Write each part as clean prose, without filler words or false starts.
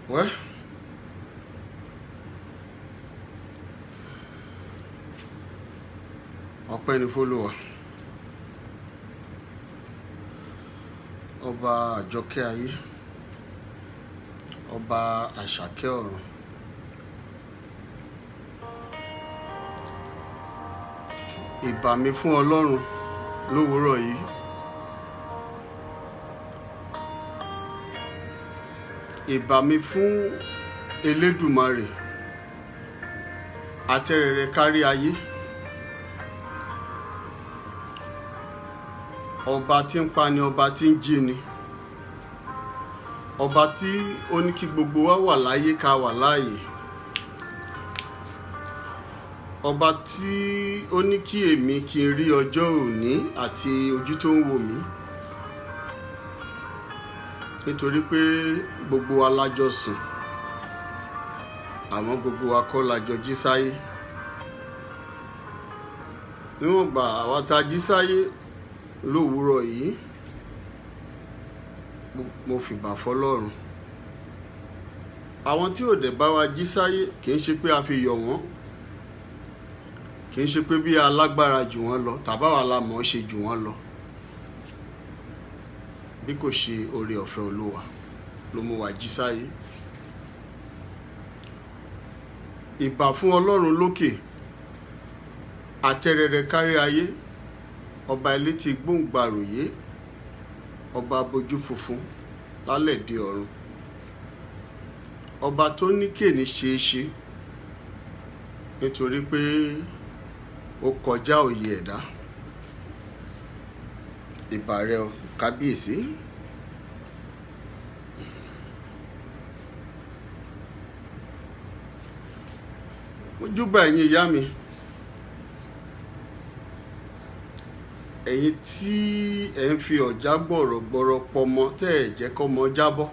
Well, ọpẹ́ ni f'Olúwa, ọba àjọkẹ́ ayé, ọba àṣàkẹ́ ọ̀run. Ìbà mi fún Ọlọ́run lówùúrọ̀ yìí. Ìbà mi fún Elédùmarè, àtẹrẹrẹ kárí ayé. Ọba tí ń pani, ọba tí ń jí ni. Ọba tí ó ní kí gbogbo wa wà láyé ká wà láàyè. Ọba tí ó ní kí èmi kí n rí ọjọ́ òní àti ojú tó ń wò mí. Nítorí pé gbogbo wa la jọ sùn, àmọ́ gbogbo wa kọ́ la jọ jí sáyé. Níwọ̀n gbà àwa ta jí sáyé lówùúrọ̀ yìí, mo fìbà f'Ọlọ́run. Àwọn tí ò dẹ̀ bá wa jí sáyé, kì í ṣe pé a fi yọ̀ wọ́n, kì í ṣe pé bí alágbára jù wọ́n lọ tàbá wa la mọ̀ ọ́ ṣe jù wọ́n lọ. Bí kò ṣe oore ọ̀fẹ́ Olúwa ló mú wa jí sáyé. Ìbà fún Ọlọ́run lókè, àtẹrẹrẹ kárí ayé, ọba elétí gbóǹgbàròyé, ọba abojú funfun lálẹ́ dé ọ̀run. Ọba tó ní kèní ṣe é ṣe nítorí pé ó kọjá òye ẹ̀dá. Ìbà rẹ o, kábíyèsí. Mo júbà ẹ̀yin ìyá mi, ẹ̀yin tí ẹ̀ ń fi ọ̀já gbọ̀rọ̀gbọ̀rọ̀ pọmọ tẹ́ ẹ̀ jẹ́ kọ́mọ jábọ́.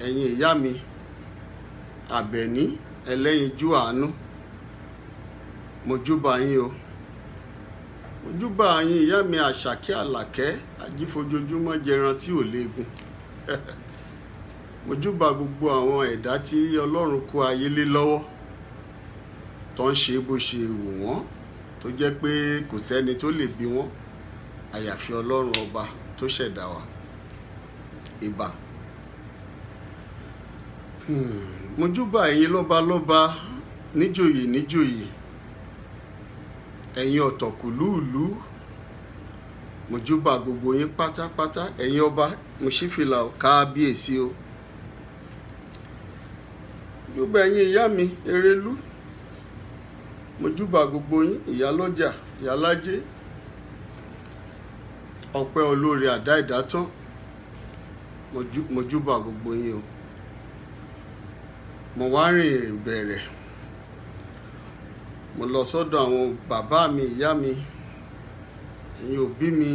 Ẹ̀yin ìyá mi, Àbẹ̀ní ẹlẹ́yinjú àánú, mo júbà yín o. Mo júbà yín ìyá mi Àṣàkẹ́ Àlàkẹ́, ajífojoojúmọ́ jẹran tí ò léegun. Mo júbà gbogbo àwọn ẹ̀dá tí Ọlọ́run kó ayé lé lọ́wọ́, tó ń ṣe bó ṣe wù wọ́n, tó jẹ́ pé kò sẹ́ni tó lè bí wọ́n àyàfi Ọlọ́run ọba tó ṣẹ̀dá wa. Ìbà. Mo júbà ẹ̀yin lọ́ba lọ́ba, níjòyè níjòyè, ẹ̀yin ọ̀tọ̀kùlúùlú. Mo júbà gbogbo yín pátápátá, ẹ̀yin ọba, mo ṣí fìlà o, kábíyèsí o. Mo júbà ẹ̀yin ìyá mi Erelú. Mo júbà gbogbo yín, ìyálọ́jà, ìyálájé. Ọpẹ́ olóore àdá ìdátán. Mo júbà gbogbo yín o. Mo wá rìn bẹ̀rẹ̀. Mo lọ sọ́dọ̀ àwọn bàbá mi, ìyá mi, ẹ̀yin òbí mi,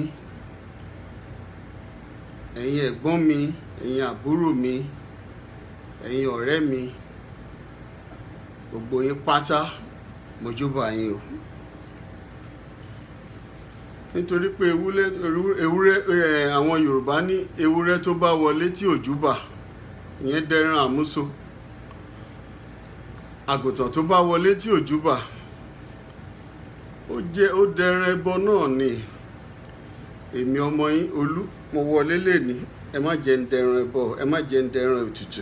ẹ̀yin ẹ̀gbọ́n mi, ẹ̀yin àbúrò mi, ẹ̀yin ọ̀rẹ́ mi, gbogbo yín pátá, mo júbà yín o. Nítorí pé ewúrẹ́, àwọn Yorùbá ní ewúrẹ́ tó bá wọlé tí ò júbà, ìyẹn dẹran àmúso. Àgùntàn tó bá wọlé tí ò júbà, ó dẹran ẹbọ náà ni. Èmi ọmọ yín Olú, mo wọlé lénìí, ẹ má jẹ́ ń dẹran ẹbọ, ẹ má jẹ́ ń dẹran ètùtù.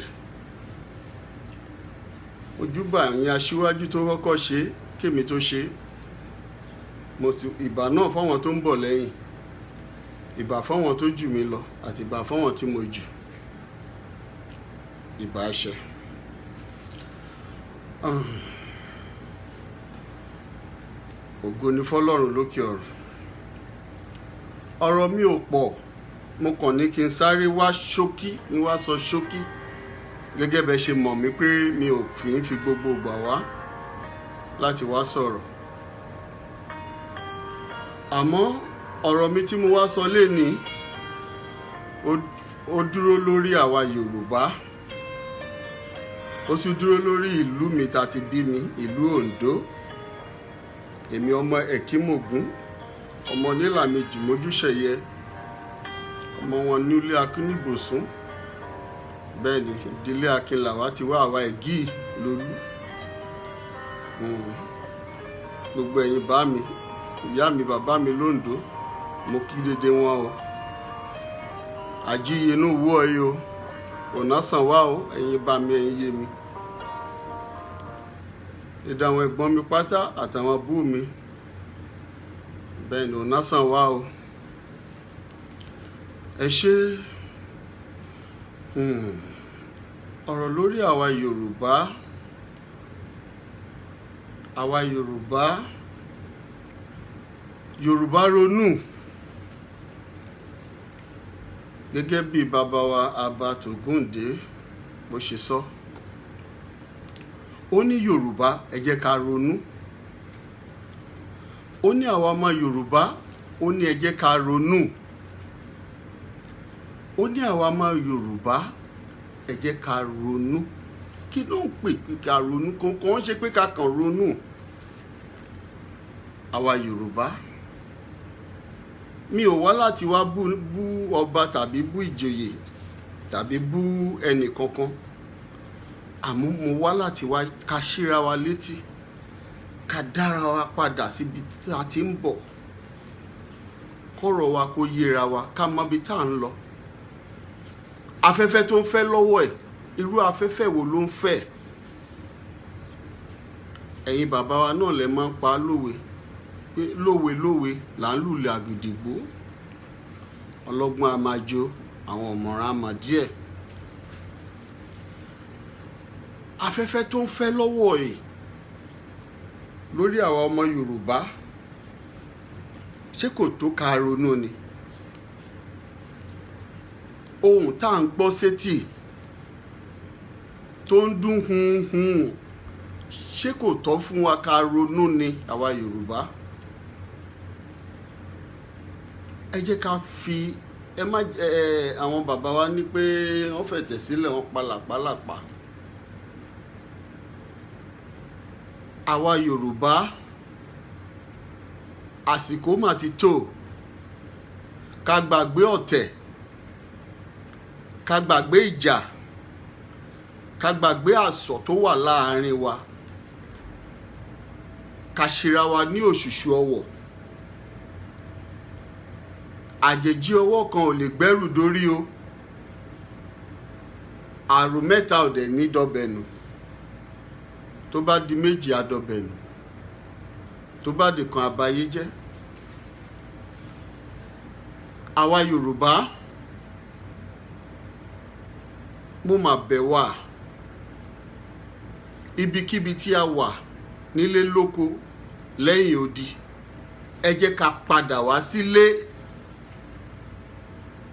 Mo júbà ẹ̀yin aṣíwájú tó kọ́kọ́ ṣe, kémi tó ṣe. Mo sì ìbà náà fáwọn tó ń bọ̀ lẹ́yìn, ìbà fáwọn tó jù mí lọ àti ìbà fáwọn tí mo jù. Ìbà ṣẹ. Ògo ni f'Ọlọ́run lókè ọ̀run. Ọ̀rọ̀ mi ò pọ̀, mo kàn ní kí n sáré wá ṣókí, kí n wá sọ ṣókí. Gẹ́gẹ́ bẹ́ ṣe mọ̀ mí pé mi ò fi ń fi gbogbo ìgbà wá láti wá sọ̀rọ̀. Àmọ́ ọ̀rọ̀ mi tí mo wá sọ lénìí, ó dúró lórí àwa Yorùbá. Ó tún dúró lórí ìlú mi tá ti bí mi, ìlú Oǹdó. Èmi ọmọ Ẹ̀kímògún, ọmọ Nílàmejì Mójúṣẹ̀yẹ, ọmọ wọn nílé Akínníbòsún. Bẹ́ẹ̀ ni, ìdílé Akin làwa ti wá, àwa Ẹ̀gí lolú. Gbogbo ẹ̀yin bá mi, ìyá mi, bàbá mi lóńdó, mo kí dédé wọn o. Àjíyé inú wú ọ yìí o, ọ̀nà sàn wá o. Ẹ̀yin bá mi, ẹ̀yin yé mi, dédé àwọn ẹ̀gbọ́n mi pátá àtàwọn bú mi, bẹ́ẹ̀ ni, ọ̀nà sàn wá o. Ẹ ṣe. Ọ̀rọ̀ lórí àwa Yorùbá, àwa Yorùbá, Yorùbá ronú gẹ́gẹ́ bí bàbá wa Abba Tògúndé bó ṣe sọ. Ó ní, "Yorùbá, ẹ jẹ́ ká ronú." Ó ní, "Àwa ọmọ Yorùbá," ó ní, "ẹ jẹ́ ká ronú." Ó ní, "Àwa ọmọ Yorùbá, ẹ jẹ́ ká ronú." Kí ló ń pè pé ká ronú? Kankan ń ṣe pé ká kàn ronú. Àwa Yorùbá, mi ò wá láti wá bú ọba tàbí bú ìjòyè tàbí bú ẹnì kankan, àmọ́ mo wá láti wá ká síra wa létí, ká dára wa padà síbi tí a ti ń bọ̀, kọ́rọ̀ wa kó yéra wa, ká mọ ibi tá à ń lọ. Afẹ́fẹ́ tó ń fẹ́ lọ́wọ́ ẹ̀, irú afẹ́fẹ́ wo ló ń fẹ́? Ẹ̀yin bàbá wa náà lẹ máa ń pa á lówe pé lówe lówe là ń lùlù àgìdìgbò, ọlọ́gbọ́n a máa jó, àwọn ọ̀mọ̀ràn a mọ̀ díẹ̀. Afẹ́fẹ́ tó ń fẹ́ lọ́wọ́ ẹ̀ lórí àwa ọmọ Yorùbá, ṣé kò tó ká ronú ni? Ohun tá à ń gbọ́ sétí tó ń dún hun hun, ṣé kò tọ́ fún wa ká ronú ni? Àwa Yorùbá, ẹ jẹ́ ká fi ẹ má ẹ. Àwọn bàbá wa ní pé wọ́n fẹ̀tẹ̀ sílẹ̀, wọ́n pa làpálàpá. Àwa Yorùbá, àsìkò mà ti tó ká gbàgbé ọ̀tẹ̀, ká gbàgbé ìjà, ká gbàgbé àsọ̀ tó wà láàrin wa, ká ṣera wa ní òṣùṣù ọwọ̀. Àjèjì ọwọ́ kan ò lè gbẹ́rù dórí o, àrò mẹ́ta ò dẹ̀ ní dọbẹ̀ nù. Tó bá di méjì, àdọbẹ̀ nù. Tó bá di kan, àbáyé jẹ́. Àwa Yorùbá, mo mà bẹ̀ wá, ibikíbi tí a wà, nílé, lóko, lẹ́yìn odi, ẹ jẹ́ ká padà wá sílé.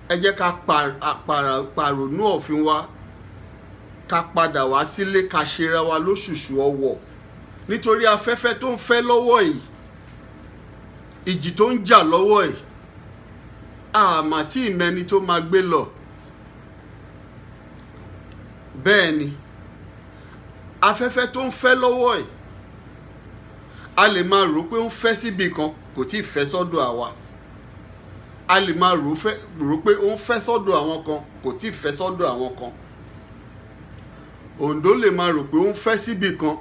Ẹ jẹ́ ká pàrònú ọ̀fin wa, ká padà wá sílé, ká ṣera wa lóṣùṣù ọwọ̀, nítorí afẹ́fẹ́ tó ń fẹ́ lọ́wọ́ yìí, ìjì tó ń jà lọ́wọ́ yìí, àmà tí ìmẹ́ni tó máa gbé lọ. Bẹ́ẹ̀ ni, afẹ́fẹ́ tó ń fẹ́ lọ́wọ́ yìí, a lè máa rò pé ó ń fẹ́ síbi kan, kò tí ì fẹ́ sọ́dọ̀ àwa. A lè máa rò pé ó ń fẹ́ sọ́dọ̀ àwọn kan, kò tí ì fẹ́ sọ́dọ̀ àwọn kan. Oǹdó lè máa rò pé ó ń fẹ́ síbi kan,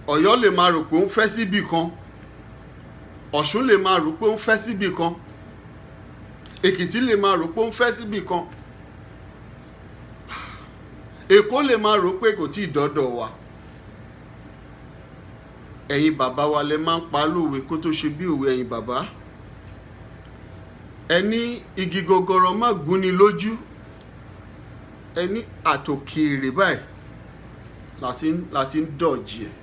Ọ̀yọ́ lè máa rò pé ó ń fẹ́ síbi kan, Ọ̀ṣun lè máa rò pé ó ń fẹ́ síbi kan, Èkìtì lè máa rò pé ó ń fẹ́ síbi kan, Èkó lè máa rò pé kò tí ì dọ́dọ̀ wa. Ẹ̀yin bàbá wa lẹ máa ń pa lówe kó tó ṣe bí òwe. Ẹ̀yin bàbá, ẹni igi gọgọrọ má gúnni lójú, ẹni àtòkèèrè báyìí láti ń dọ̀jì ẹ̀.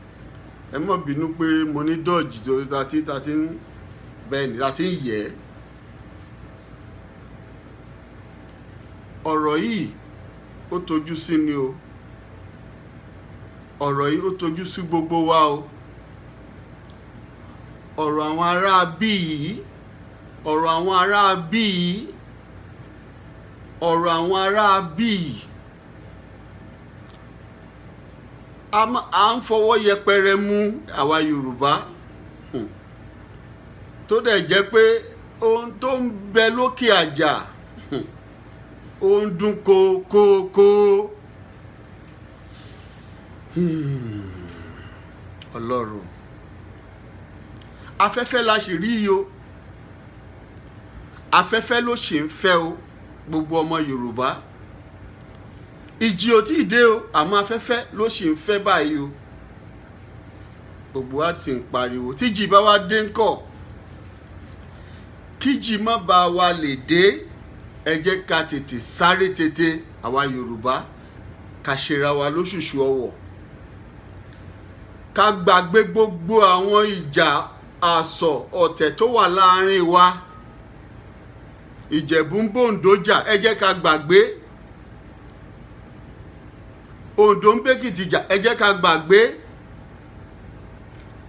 Ẹ má bínú pé mo ní dọ̀jì, torí láti ń, bẹ́ẹ̀ ni, láti ń yẹ̀ ẹ́. Ọ̀rọ̀ yìí, ó tojú sí ni o. Ọ̀rọ̀ yìí, ó tojú sí gbogbo wa o. Ọ̀rọ̀ àwọn ará bí yìí, ọ̀rọ̀ àwọn ará bí yìí, ọ̀rọ̀ àwọn ará bí yìí, à ń fọwọ́ yẹpẹrẹ mú àwa Yorùbá, tó dẹ̀ jẹ́ pé ohun tó ń bẹ lókè àjà. Ó ń dún kókókó. Ọlọ́run, afẹ́fẹ́ la sì rí yìí o, afẹ́fẹ́ ló sì ń fẹ́ o. Gbogbo ọmọ Yorùbá, ìjì ò tí ì dé o, àmọ́ afẹ́fẹ́ ló sì ń fẹ́ báyìí o. Gbogbo wa sì ń pariwo, tíjì bá wá dé ńkọ́? Kíjì má bá wa lè dé, ẹ jẹ́ ká tètè sáré tètè, àwa Yorùbá, ká ṣera wa lóṣùṣù ọwọ̀, ká gbàgbé gbogbo àwọn ìjà àsọ̀ ọ̀tẹ̀ tó wà láàrin wa. Ìjẹ̀bú ń bòǹdó jà, ẹ jẹ́ ká gbàgbé. Oǹdó ń b'Ékìtì jà, ẹ jẹ́ ká gbàgbé.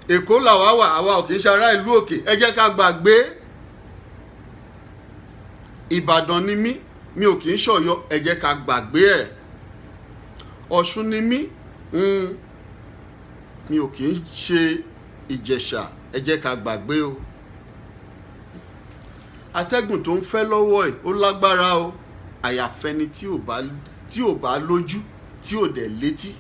Èkó làwa wà, àwa ò kì í ṣe ará ìlú òkè, ẹ jẹ́ ká gbàgbé. Ìbàdàn ni mí, mi ò kì í ṣọ̀yọ́, ẹ jẹ́ ká gbàgbé ẹ̀. Ọ̀ṣun ni mí, mi ò kì í ṣe Ìjẹ̀ṣà, ẹ jẹ́ ká gbàgbé o. Atẹ́gùn tó ń fẹ́ lọ́wọ́ ẹ̀, ó lágbára o. Àyàfẹ́ni tí ò bá lójú, tí ò dẹ̀ létí.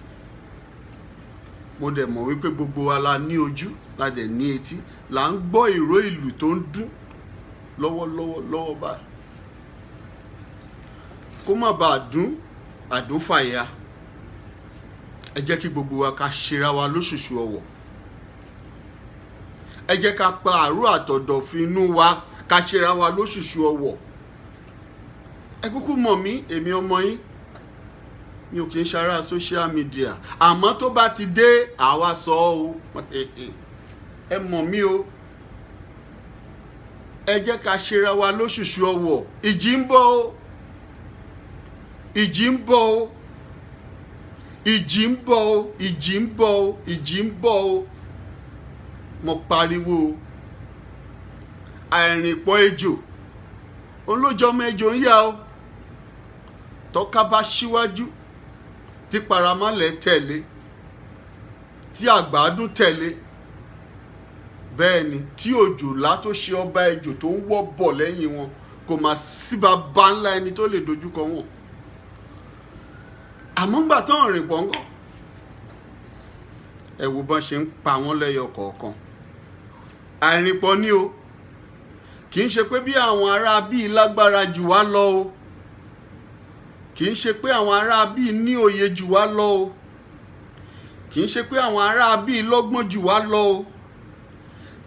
Mo dẹ̀ mọ̀ wípé gbogbo wa la ní ojú, la dẹ̀ ní etí, là ń gbọ́ ìró ìlù tó ń dún lọ́wọ́lọ́wọ́ lọ́wọ́ báyìí. Kó má bàa dún àdúnfàyà, ẹ jẹ́ kí gbogbo wa ká ṣera wa lóṣùṣù ọwọ̀. Ẹ jẹ́ ká pa àrò àtọ̀dọ̀fin inú wa, ká ṣera wa lóṣùṣù ọwọ̀. Ẹ kúkú mọ̀ mí, èmi ọmọ yín, mi ò kì í ṣara social media, àmọ́ tó bá ti dé, àwa sọ ọ́ o. Ẹ mọ̀ mí o. Ẹ jẹ́ ká ṣera wa lóṣùṣù ọwọ̀. Ìjì ń bọ̀ o, ìjì ń bọ̀ o, ìjì ń bọ̀ o, ìjì ń bọ̀ o, ìjì ń bọ̀ o. Mo pariwo o. Àìrìnpọ̀ ejò olójọmọ ejò ń yá o. Tọ́ka bá síwájú, tí paramọ́lẹ̀ tẹ̀lé, tí àgbàdún tẹ̀lé, bẹ́ẹ̀ ni tí òjòlá tó ṣe ọba ejò tó ń wọ́ bọ̀ lẹ́yìn wọn, kò mà sí bàbá ńlá ẹni tó lè dojúkọ wọn. Àmọ́ ńgbà tán rìn pọ̀ ńkọ́? Ẹ wo bọ́n ṣe ń pa wọ́n lẹ́yọ kọ̀ọ̀kan. Àìrìnpọ̀ ni o. Kì í ṣe pé bí àwọn ará bíi lágbára jù wá lọ o, kì í ṣe pé àwọn ará bíi ní òye jù wá lọ o, kì í ṣe pé àwọn ará bíi lọ́gbọ́n jù wá lọ o,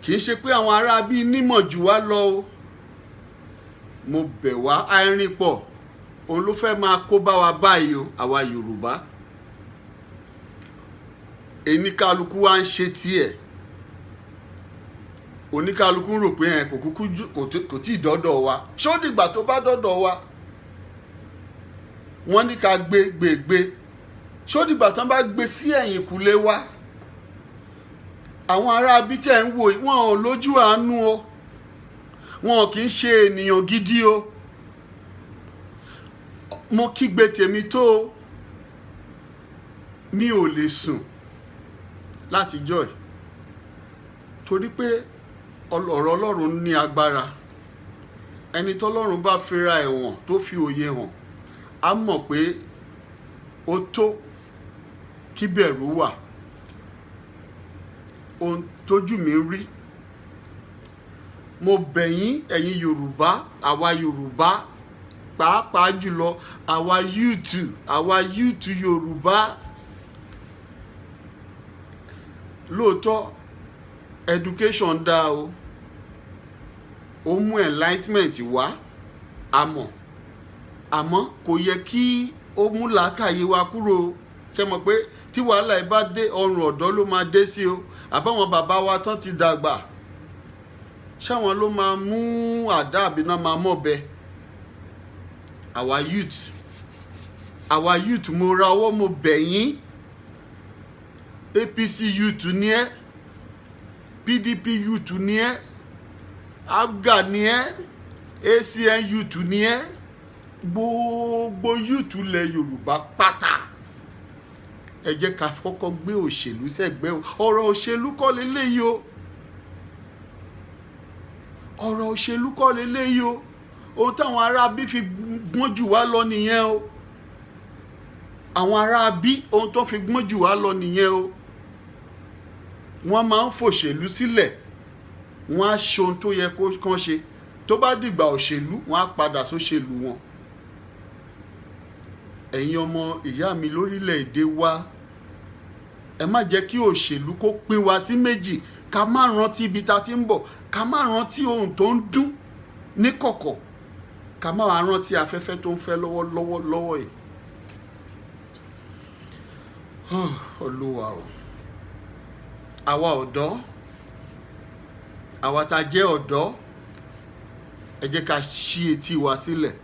kì í ṣe pé àwọn ará bíi nímọ̀ jù wá lọ o. Mo bẹ̀ wá, àìrìnpọ̀ òun ló fẹ́ máa kó bá wa báyìí o. Àwa Yorùbá, oníkálukú wa ń ṣe tiẹ̀, oníkálukú rò pé ẹ kò kúkú kò tí ì dọ́dọ̀ wa. Ṣó dìgbà tó bá dọ́dọ̀ wa? Wọ́n ní ká gbé gbé gbé. Ṣó dìgbà tán bá gbé sí ẹ̀yìn kùlé wa? Àwọn ará bí tẹ̀ ń wò yìí, wọn ò lójú àánú o, wọn ò kì í ṣe ènìyàn gidi o. Mo kígbe tèmi tó o, mi ò lè sùn látijọ́ ẹ̀, torí pé ọ̀rọ̀ Ọlọ́run ní agbára. Ẹni tọ́lọ́run bá fira ẹ̀wọ̀n, tó fi òye hàn, á mọ̀ pé ó tó kí bẹ̀rù wà. Ohun tójú mi ń rí, mo bẹ̀ yín, ẹ̀yin Yorùbá, àwa Yorùbá, pàápàá jùlọ àwa youth, àwa youth Yorùbá. Lóòótọ́, education dáa o, ó mú enlightenment wá, àmọ́ kò yẹ kí ó mú làákàyè wa kúrò. Ṣe mọ̀ pé tí wàhálà ẹ bá dé, ọrùn ọ̀dọ́ ló máa dé sí o. Àbáwọn bàbá wa tán ti dàgbà, ṣáwọn ló máa mú àdá àbí náà máa mọ̀bẹ? Àwa youth, àwa youth, mo ra ọwọ́, mo bẹ̀ yín. APC youth ní ẹ́, PDP youth ní ẹ́, APGA ní ẹ́, ACN youth ní ẹ́, gbogbo youth ilẹ̀ Yorùbá pátá, ẹ jẹ́ ká kọ́kọ́ gbé òṣèlú sẹ́gbẹ́ o. Ọ̀rọ̀ òṣèlú kọ́ leléyìí o, ọ̀rọ̀ òṣèlú kọ́ leléyìí o. Ohun táwọn ará bí fi gbọ́n jù wá lọ nìyẹn o. Àwọn ará bí, ohun tó fi gbọ́n jù wá lọ nìyẹn o. Wọ́n máa ń fòṣèlú sílẹ̀, wọ́n á ṣe ohun tó yẹ kó kán ṣe. Tó bá dìgbà òṣèlú, wọ́n á padà sóṣèlú wọn. Ẹ̀yin ọmọ ìyá mi lórílẹ̀‐èdè wa, ẹ má jẹ́ kí òṣèlú kó pín wa sí méjì, ká má rántí ibi tá a ti ń bọ̀, ká má rántí ohun tó ń dún níkọ̀kọ̀, ká má wá rántí afẹ́fẹ́ tó ń fẹ́ lọ́wọ́lọ́wọ́ lọ́wọ́ yìí. Olúwa o! Àwa ọ̀dọ́, àwa tá a jẹ́ ọ̀dọ́, ẹ jẹ́ ká ṣí etí wa sílẹ̀.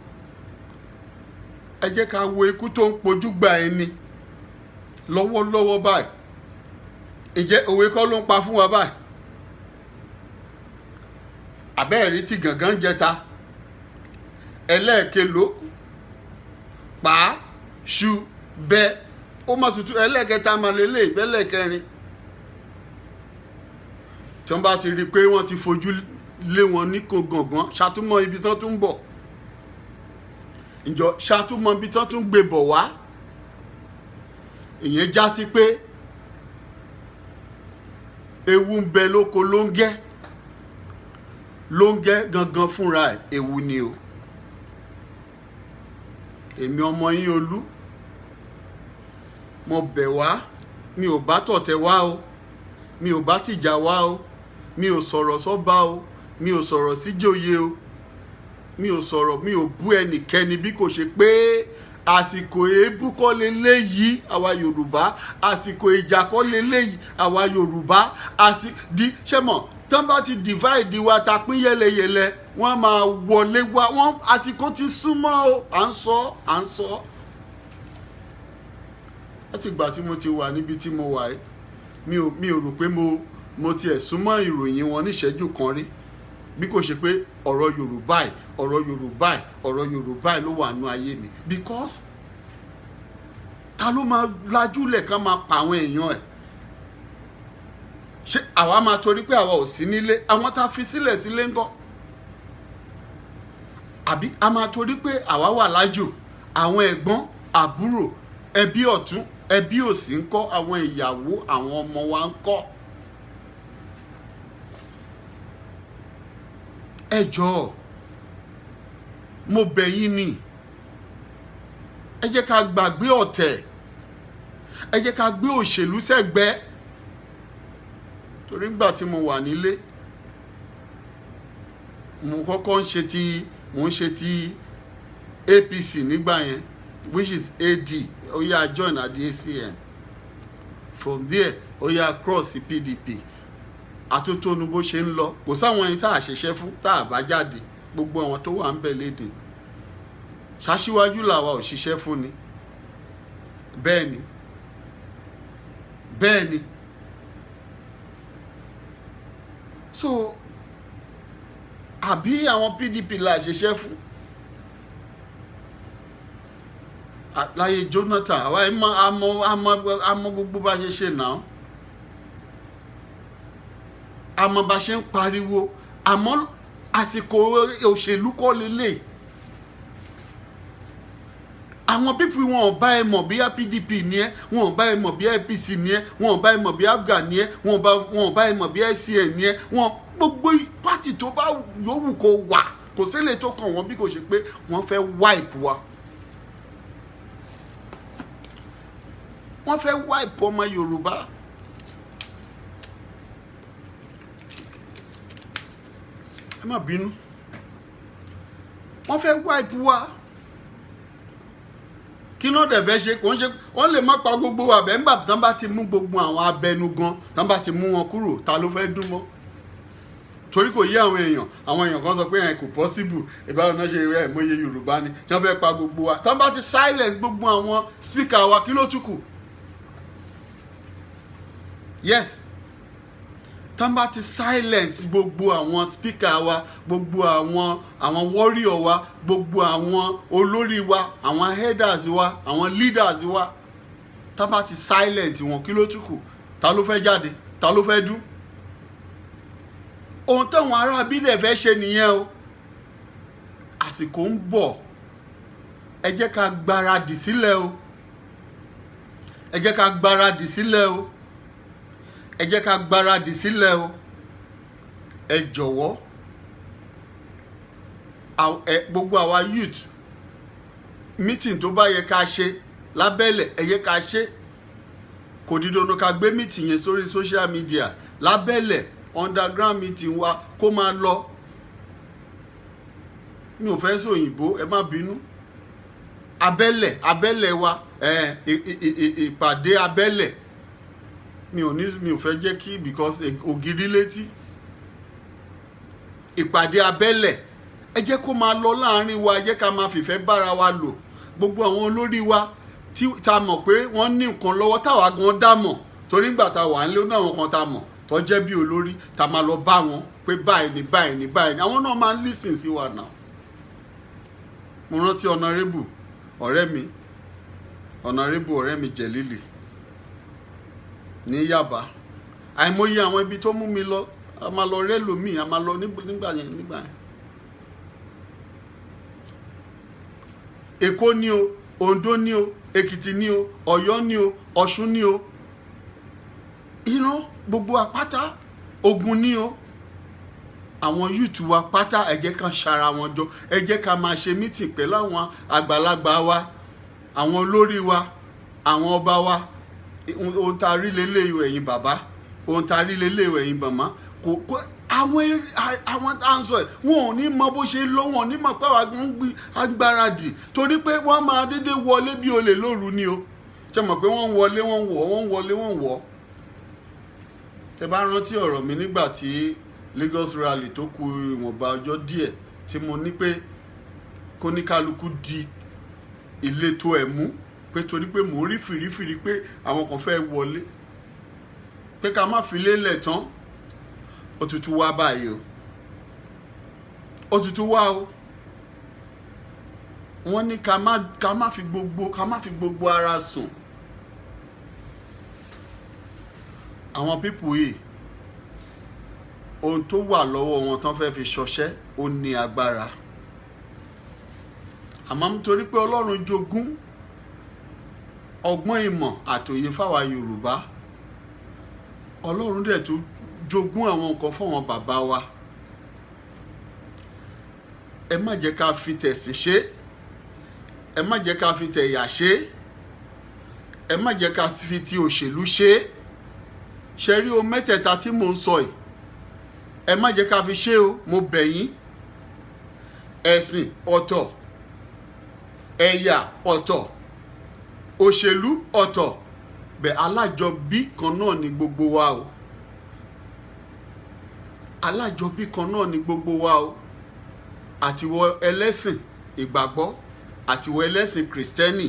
Ẹ jẹ́ ká wo ikú tó ń pojú gba ẹni lọ́wọ́lọ́wọ́ báyìí. Ǹjẹ́ òwe kọ́ ló ń pa fún wa báyìí? Àbẹ́ẹ̀rí tí gàngán jẹta ẹlẹ́ẹ̀keló pa á ṣu bẹ́ ó má tutù ẹlẹ́ẹ̀kẹta máa lélẹ̀ ìbẹ́lẹ̀kẹrin tí wọ́n bá ti rí i pé wọ́n ti fojú lé wọn ní kò gàngán. Ṣàtúmọ̀ ibi tán tún ń bọ̀ ǹjọ́, ṣàtúmọ̀ ibi tán tún gbé bọ̀ wá. Ìyẹn já sí pé ewu ń bẹ lóko lóńgẹ́. Lóńgẹ́ gangan fúnra ẹ̀, ewu ni o. Èmi ọmọ yín Olú, mo bẹ̀ wá. Mi ò bá tọ̀tẹ̀ wá o, mi ò bá tìjà wá o, mi ò sọ̀rọ̀ sọ́ba o, mi ò sọ̀rọ̀ síjòyè o, mi ò sọ̀rọ̀, mi ò bú ẹnikẹ́ni, bí kò ṣe pé àsìkò èébú kọ́ leléyìí, àwa Yorùbá. Àsìkò ìjà kọ́ leléyìí, àwa Yorùbá. Àsì di ṣé mọ̀, tán bá ti divide wa, ta pín yẹlẹyẹlẹ, wọ́n máa wọlé wá wọ́n. Àsìkò ti súnmọ́ o. À ń sọ, à ń sọ láti ìgbà tí mo ti wà níbi tí mo wà yìí. Mi ò rò pé mo tiẹ̀ súnmọ́ ìròyìn wọn níṣẹ́jú kan rí, bí kò ṣe pé ọ̀rọ̀ Yorùbá yìí, ọ̀rọ̀ Yorùbá yìí, ọ̀rọ̀ Yorùbá yìí ló wà nú ayé mi, because ta ló máa lajúlẹ̀ ká máa pa àwọn èèyàn ẹ̀? Ṣé àwa máa torí pé àwa ò sí nílé, àwọn tá a fi sílẹ̀ sílé ńkọ́? Àbí a máa torí pé àwa wà lájò, àwọn ẹ̀gbọ́n, àbúrò, ẹbí ọ̀tún, ẹbí òsì ńkọ́? Àwọn ìyàwó, àwọn ọmọ wa ńkọ́? Ẹ jọ̀ọ́, mo bẹ̀ yín ni, ẹ jẹ́ ká gbàgbé ọ̀tẹ̀, ẹ jẹ́ ká gbé òṣèlú sẹ́gbẹ́ẹ́. Torí nígbà tí mo wà nílé, mo kọ́kọ́ ń ṣe ti, mò ń ṣe ti APC nígbà yẹn, which is AD. Ó yá, join at the ACN. From there, ó yá, cross sí PDP. Àtótónu bó ṣe ń lọ, kò sáwọn ẹni tá a ṣiṣẹ́ fún tá a bá jáde. Gbogbo àwọn tó wà ń bẹ̀ léde ṣaṣíwájú làwa ò ṣiṣẹ́ fún ni. Bẹ́ẹ̀ ni, bẹ́ẹ̀ ni. So àbí àwọn PDP la ṣiṣẹ́ fún láyé Jonathan? Àwa ẹ mọ, àmọ́ àmọ́ àmọ́ gbogbo bá ṣe ṣe náà, àmọ́ bá ṣe ń pariwo. Àmọ́ àsìkò òṣèlú kọ́ lélẹ̀. Àwọn people, wọn ò bá ẹ mọ̀ bí PDP ni ẹ, wọn ò bá ẹ mọ̀ bí APC ni ẹ, wọn ò bá ẹ mọ̀ bí APGA ni ẹ, wọn ò bá ẹ mọ̀ bí ACN ni ẹ. Wọn gbogbo party tó bá yòówù kó wà, kò sílẹ̀ tó kàn wọ́n, bí kò ṣe pé wọ́n fẹ́ wipe wa. Wọ́n fẹ́ wipe ọmọ Yorùbá. Ẹ má bínú, wọ́n fẹ́ wipe wa. Kí náà dẹ̀ fẹ́ ṣe? Kò ń ṣe wọ́n lè má pa gbogbo wa bẹ́ẹ̀. Ńgbà tí wọ́n bá ti mú gbogbo àwọn abẹnugan, tí wọ́n bá ti mú wọn kúrò, ta ló fẹ́ dún mọ́? Torí kò yé àwọn èèyàn. Àwọn èèyàn kan sọ pé ẹ kò possible, ìbára náà ṣe ẹ mọye Yorùbá ni tí wọ́n fẹ́ pa gbogbo wa. Tí wọ́n bá ti silence gbogbo àwọn speaker wa, kí ló tún kù? Yes, tí wọ́n bá ti silence gbogbo àwọn speaker wa, gbogbo àwọn warrior wa, gbogbo àwọn olórí wa, àwọn headers wa, àwọn leaders wa, tí wọ́n bá ti silence wọn, kí ló tún kù? Ta ló fẹ́ jáde? Ta ló fẹ́ dún? Ohun táwọn ará abílẹ̀ fẹ́ ṣe nìyẹn o. Àsìkò ń bọ̀. Ẹ jẹ́ ká gbáradì sílẹ̀ o. Ẹ jẹ́ ká gbáradì sílẹ̀ o. Ẹ jẹ́ ká gbáradì sílẹ̀ o. Ẹ jọ̀wọ́, gbogbo àwa youth, meeting tó bá yẹ ká ṣe lábẹ́lẹ̀, ẹ yẹ ká ṣe. Kò di dandan ká gbé meeting yẹn sórí social media. Lábẹ́lẹ̀, underground meeting wa kó máa lọ. Mi ò fẹ́ sọ òyìnbó, ẹ má bínú. Abẹ́lẹ̀, abẹ́lẹ̀ wa, ìpàdé abẹ́lẹ̀, mi ò ní, mi ò fẹ́ jẹ́ kí, because ògiri létí. Ìpàdé abẹ́lẹ̀, ẹ jẹ́ kó máa lọ láàrin wa. Ẹ jẹ́ ká máa fìfẹ́ bára wa lò. Gbogbo àwọn olórí wa tí ta mọ̀ pé wọ́n ní nǹkan lọ́wọ́, táwa gan dá mọ̀, torí nígbà tá a wà nílé náà, àwọn kan tá a mọ̀ tó jẹ́ bí olórí, tá a máa lọ bá wọn pé báyìí ni, báyìí ni, báyìí ni, àwọn náà máa ń listen sí wa náà. Mo rántí honourable ọ̀rẹ́ mi, honourable ọ̀rẹ́ mi Jẹ̀lílì ní Yaba. Àìmọye àwọn ibi tó mú mi lọ, a máa lọ rẹ́ lòmíì, a máa lọ nígbà yẹn, nígbà yẹn. Èkó ní o, Oǹdó ní o, Èkìtì ní o, Ọ̀yọ́ ní o, Ọ̀ṣun ní o, iná gbogbo àpáta, Ògùn ní o. Àwọn youth wa pátá, ẹ jẹ́ ká ṣara wọn jọ. Ẹ jẹ́ ká máa ṣe meeting pẹ̀lú àwọn àgbàlagbà wa, àwọn olórí wa, àwọn ọba wa. Ohun tá a rí lélẹ́yìí, ẹ̀yin bàbá, ohun tá a rí lélẹ́yìí, ẹ̀yin màmá. Kò àwọn tá à ń sọ ẹ̀, wọn ò ní mọ bó ṣe lọ, wọn ò ní mọ pé àwọn ń gbé agbáradì, torí pé wọ́n máa dédé wọlé bí olè lóru ni o. Ṣe mọ̀ pé wọ́n ń wọlé, wọ́n ń wọ̀, wọ́n ń wọlé, wọ́n ń wọ̀. Tẹ bá rántí ọ̀rọ̀ mi nígbà tí Lagos rally tó kù ìwọ̀nba ọjọ́ díẹ̀, tí mo ní pé kóníkálukú di ìletò ẹ̀ mú, pé torí pé mò ń rí fìrífìrí pé àwọn kan fẹ́ wọlé, pé ká má fi lélẹ̀ tán. Òtútù wá báyìí o, òtútù wá o. Wọ́n ní ká má fi gbogbo ara sùn. Àwọn people yìí, ohun tó wà lọ́wọ́ wọn tán fẹ́ fi ṣọṣẹ́, ó ní agbára. Àmọ́ nítorí pé Ọlọ́run jogún ọgbọ́n, ìmọ̀ àtòyè fáwa Yorùbá, Ọlọ́run dẹ̀ tó jogún àwọn nǹkan fáwọn bàbá wa. Ẹ má jẹ́ ká fi tẹ̀sìn ṣe, ẹ má jẹ́ ká fi tẹ̀yà ṣe, ẹ má jẹ́ ká fi ti òṣèlú ṣe. Ṣe rí o, mẹ́tẹ̀ẹ̀ta tí mò ń sọ yìí, ẹ má jẹ́ ká fi ṣe o, mo bẹ̀ yín. Ẹ̀sìn ọ̀tọ̀, ẹ̀yà ọ̀tọ̀, òṣèlú ọ̀tọ̀. Bẹ̀ alájọbí kan náà ni gbogbo wa o. Alájọbí kan náà ni gbogbo wa o. Àtiwọ ẹlẹ́sìn ìgbàgbọ́, àtiwọ ẹlẹ́sìn kìrìsìtẹ́nì,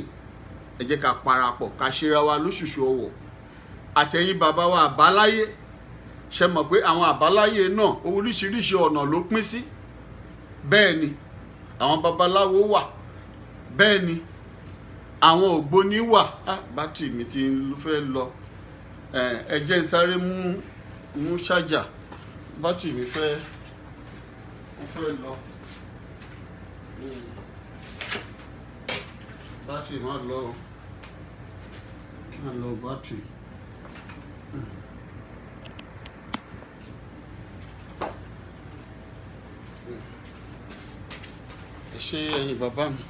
ẹ jẹ́ ká parapọ̀, ká ṣera wa lóṣùṣù ọwọ̀. Àtẹ̀yìn bàbá wa àbáláyé, ṣe mọ̀ pé àwọn àbáláyé náà, oríṣiríṣi ọ̀nà ló pín sí. Bẹ́ẹ̀ ni àwọn babaláwo wà, bẹ́ẹ̀ ni àwọn ògbóni wà. Ah, bátìrì mi ti fẹ́ lọ. Ẹ jẹ́ n sáré mú ṣájà. Bátìrì mi fẹ́ lọ. Bátìrì má lọ o, má lọ bátìrì. Ẹ ṣé, ẹ̀yin bàbá mi.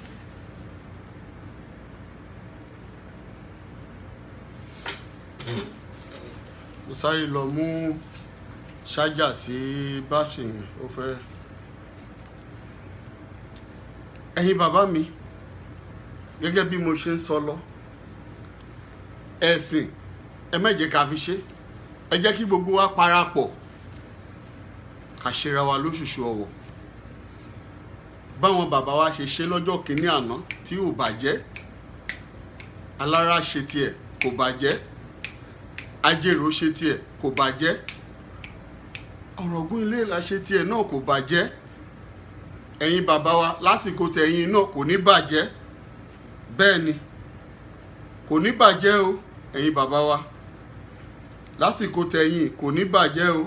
Mo sáré lọ mú ṣájà sí bátìrì mi, ó fẹ́. Ẹ̀yin bàbá mi, gẹ́gẹ́ bí mo ṣe ń sọ lọ, ẹ̀sìn, ẹ má jẹ́ ká fi ṣe. Ẹ jẹ́ kí gbogbo wa parapọ̀, ká ṣera wa lóṣùṣù ọwọ̀, báwọn bàbá wa ṣe ṣe lọ́jọ́ kìíní àná tí ò bàjẹ́. Alára ṣe tiẹ̀, kò bàjẹ́. Ajérò ṣe tiẹ̀, kò bàjẹ́. Ọ̀rọ̀gún ilé ìlà ṣe tiẹ̀ náà, kò bàjẹ́. Ẹ̀yin bàbá wa, lásìkò tẹ̀yin náà, kò ní bàjẹ́. Bẹ́ẹ̀ ni, kò ní bàjẹ́ o. Ẹ̀yin bàbá wa, lásìkò tẹ̀yin, kò ní bàjẹ́ o.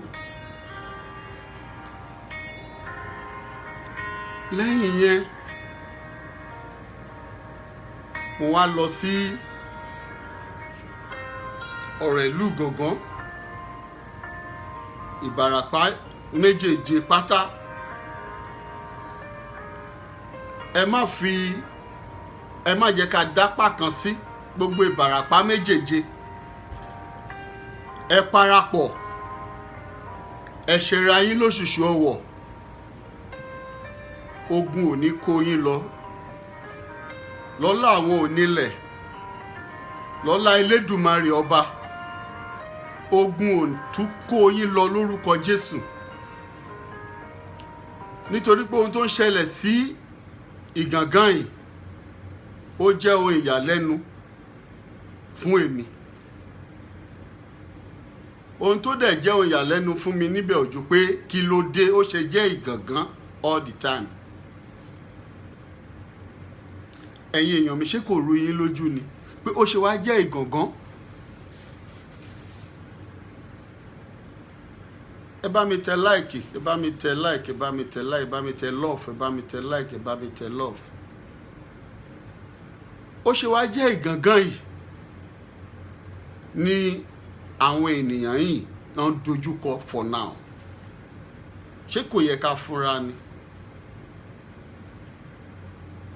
Lẹ́yìn yẹn, Mo wá lọ sí ọ̀rọ̀ ìlú Ìgàngán, Ìbàràpá méjèèje pátá. Ẹ má fi, ẹ má jẹ́ ká dápá kan sí gbogbo Ìbàràpá méjèèje. Ẹ parapọ̀, ẹ ṣera yín lóṣùṣù ọwọ̀. Ogun ò ní kó yín lọ lọ́lá àwọn onílẹ̀, lọ́lá Elédùmarè ọba. Ogun ò tún kó yín lọ lórúkọ Jésù, nítorí pé ohun tó ń ṣẹlẹ̀ sí Ìgàngán yìí, ó jẹ́ ohun ìyàlẹ́nu fún èmi. Ohun tó dẹ̀ jẹ́ ohun ìyàlẹ́nu fún mi níbẹ̀ ò ju pé kí ló dé ó ṣe jẹ́ Ìgàngán all the time. Ẹ̀yin èèyàn mi, ṣé kò rú yín lójú ni pé ó ṣe wá jẹ́ Ìgàngán? Ẹ bá mi tẹ like, ẹ bá mi tẹ like, ẹ bá mi tẹ like, ẹ bá mi tẹ love, ẹ bá mi tẹ like, ẹ bá mi tẹ love. Ó ṣe wá jẹ́ Ìgàngán yìí ni àwọn ènìyàn yìí náà ń dojúkọ for now? Ṣé kò yẹ ká fúnra ni?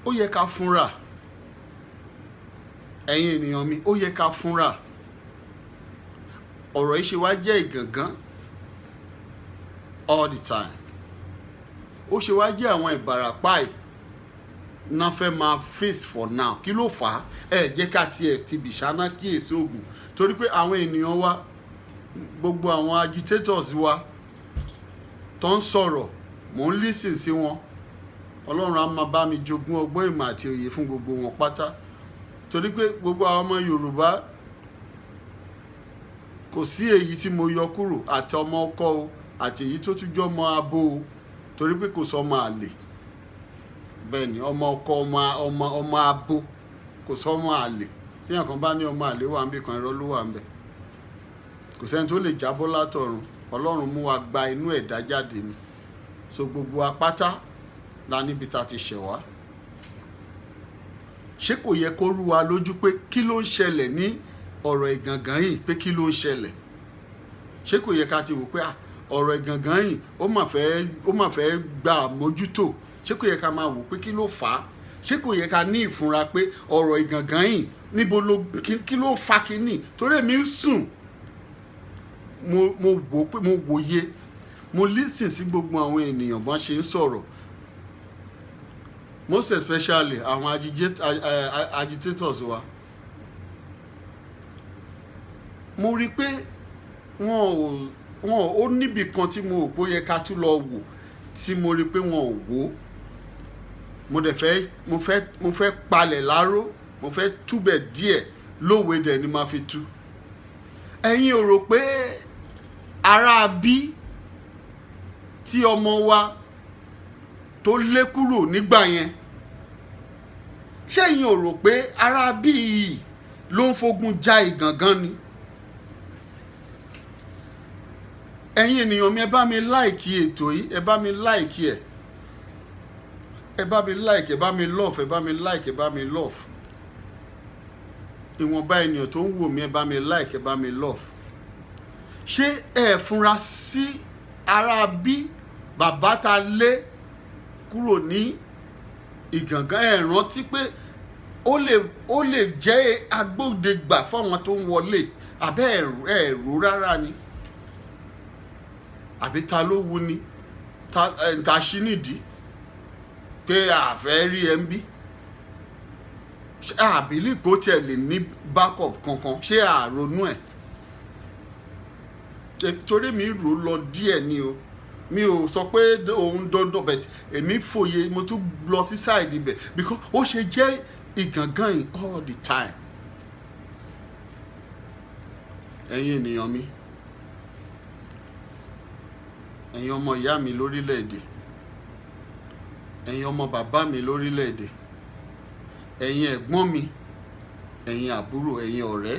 Ó yẹ ká fúnra. Ẹ̀yin ènìyàn mi, ó yẹ ká fúnra. Ọ̀rọ̀ yìí ṣe wá jẹ́ Ìgàngán all the time? Ó ṣe wá jẹ́ àwọn Ìbàràpá yìí náà fẹ́ máa face for now? Kí ló fà á? Ẹ jẹ́ ká tiẹ̀ ti bìṣáná kíyèsí oògùn, torí pé àwọn ènìyàn wa, gbogbo àwọn agitators wa tó ń sọ̀rọ̀, mò ń listen sí wọn. Ọlọ́run á máa bá mi jogún ọgbọ́n, ìmọ̀ àti òye fún gbogbo wọn pátá, torí pé gbogbo àwọn ọmọ Yorùbá, kò sí èyí tí mo yọ kúrò, àti ọmọ ọkọ o, àti èyí tó tún jọ ọmọ abo o, torí pé kò sọ ọmọ àlè. Bẹ́ẹ̀ ni, ọmọ ọkọ, ọmọ abo, kò sọ ọmọ àlè. Tíyàn kan bá ní ọmọ àlè wà níbì kan, irọ́ ló wà níbẹ̀. Kò sẹ́ni tó lè jábọ́ látọ̀run. Ọlọ́run mú wa gba inú ẹ̀dá jáde ni. So gbogbo apáta la níbi tá a ti ṣẹ̀ wá. Ṣé kò yẹ kó rú wa lójú pé kí ló ń ṣẹlẹ̀ ní ọ̀rọ̀ Ìgàngán yìí, pé kí ló ń ṣẹlẹ̀? Ṣé kò yẹ ká ti wò pé ọ̀rọ̀ Ìgàngán yìí, ó mà fẹ́ gba àmójútó? Ṣé kò yẹ ká máa wò pé kí ló fà á? Ṣé kò yẹ ká ní ìfúnra pé ọ̀rọ̀ Ìgàngán yìí, níbo ló, kí ló fa kínní? Torí èmi ń sùn, mo wò pé mo wòye, mo listen sí gbogbo àwọn ènìyàn bọ́n ṣe ń sọ̀rọ̀, most especially àwọn agitators wa. Mo rí i pé wọn ò ó níbì kan tí mo rò pé ó yẹ ká tún lọ wò, tí mo rí i pé wọn ò wò ó. Mo dẹ̀ fẹ́ mo fẹ́ palẹ̀ láró, mo fẹ́ túbẹ̀ díẹ̀ lówe dẹ̀ ni màá fi tú. Ẹ̀yin ò rò pé ará bí tí ọmọ wa tó lé kúrò nígbà yẹn, ṣẹ́yìn ò rò pé ará bí yìí ló ń fogun ja Ìgàngán ni? Ẹ̀yin ènìyàn mi, ẹ bá mi like ètò yìí, ẹ bá mi like ẹ̀, ẹ bá mi like, ẹ bá mi love, ẹ bá mi like, ẹ bá mi love. Ìwọ̀nba ènìyàn tó ń wò mí, ẹ bá mi like, ẹ bá mi love. Ṣé ẹ fúnra sí ará bí bàbá ta lé kúrò ní Ìgàngán? Ẹ rántí pé ó lè jẹ́ agbódegbà fáwọn tó ń wọlé àbẹ́ ẹ̀ rò rárá ni? Àbí ta ló wu ni ta ẹ̀ ta ṣí nídìí pé àfẹ́ rí ẹ ń bí? Ṣé àbílí kò tiẹ̀ lè ní backup kankan? Ṣé àrònú ẹ̀? Torí mi rò lọ díẹ̀ ni o. Mi ò sọ pé òun dandan, but èmi fòye, mo tún lọ sí side ibẹ̀, because ó ṣe jẹ́ Ìgàngán yìí all the time? Ẹ̀yin ènìyàn mi, ẹ̀yin ọmọ ìyá mi lórílẹ̀‐èdè, ẹ̀yin ọmọ bàbá mi lórílẹ̀‐èdè, ẹ̀yin ẹ̀gbọ́n mi, ẹ̀yin àbúrò, ẹ̀yin ọ̀rẹ́,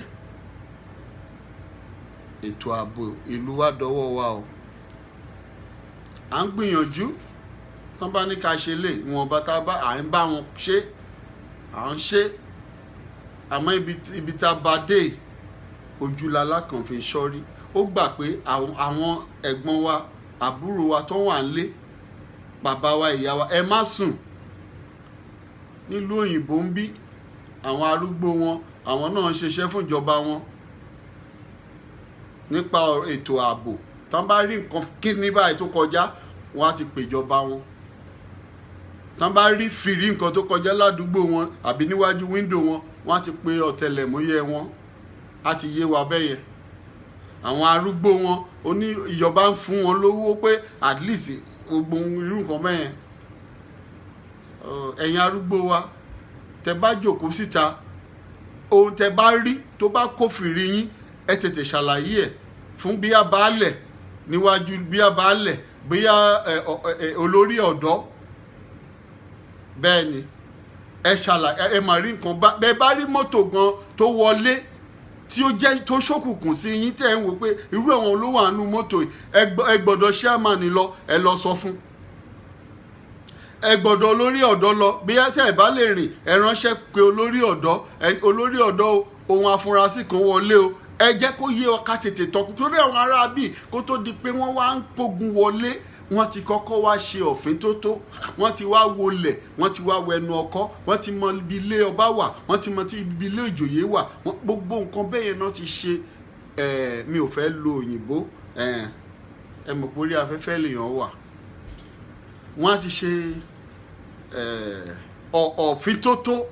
ètò ààbò ìlú wa dọwọ́ wa o. À ń gbìyànjú tán bá ní ká ṣe lè ìwọ̀nba tá a bá à ń bá wọn ṣe, à ń ṣe. Àmọ́ ibi tá a bá dé, ojúlalá kan fi sọ́rí. Ó gbà pé àwọn ẹ̀gbọ́n wa, àbúrò wa tó wà nílé, bàbá wa, ìyá wa, ẹ má sùn. Nílùú òyìnbó ń bí, àwọn arúgbó wọn, àwọn náà ń ṣiṣẹ́ fún ìjọba wọn nípa ètò ààbò. Tán bá rí nǹkan kíní báyìí tó kọjá, wọn á ti pèjọba wọn. Tán bá rí fìrí nǹkan tó kọjá ládùúgbò wọn àbí níwájú window wọn, wọn á ti pe ọ̀tẹlẹ̀múyẹ́ wọn. Á ti yé wa bẹ́yẹn. Àwọn arúgbó wọn, oní ìjọba ń fún wọn lówó pé at least gbogbo irú nǹkan bẹ́yẹn. Ẹ̀yin arúgbó wa, tẹ bá jòkó síta, ohun tẹ bá rí tó bá kófìrí yín, ẹ tètè ṣàlàyé ẹ̀ fún bí a baálẹ̀ níwájú, bí a baálẹ̀, bóyá olórí ọ̀dọ́. Bẹ́ẹ̀ ni, ẹ ṣàlàyé. Ẹ mà rí nǹkan bá bẹ́ẹ̀ bá rí mọ́tò gan tó wọlé tí ó jẹ́ tó ṣókùnkùn sí yín, tẹ́ ẹ̀ ń wò pé irú àwọn olówó àánú mọ́tò yìí, ẹ gbọ́dọ̀ chairman lọ, ẹ lọ sọ fún. Ẹ gbọ́dọ̀ olórí ọ̀dọ́ lọ. Bí ẹ tẹ́ ẹ bá lè rìn, ẹ ránṣẹ́ pé olórí ọ̀dọ́. Olórí ọ̀dọ́ o, ohun afurasí kan wọlé o. Ẹ jẹ́ kó yé ọ ká tètè tọkù, torí àwọn ará bíi kó tó di pé wọ́n wá ń kógun wọlé, wọ́n ti kọ́kọ́ wá ṣe òfin tó tó, wọ́n ti wá wọlẹ̀, wọ́n ti wá wẹnu ọkọ́, wọ́n ti mọ ibi ilé ọba wà, wọ́n ti mọ tí ibi ilé ìjòyè wà. Gbogbo nǹkan bẹ́ẹ̀ yẹn náà ti ṣe. Mi ò fẹ́ lo òyìnbó. Ẹ mọ̀ pé orí afẹ́fẹ́ lèèyàn wà. Wọ́n á ti ṣe òfin tó tó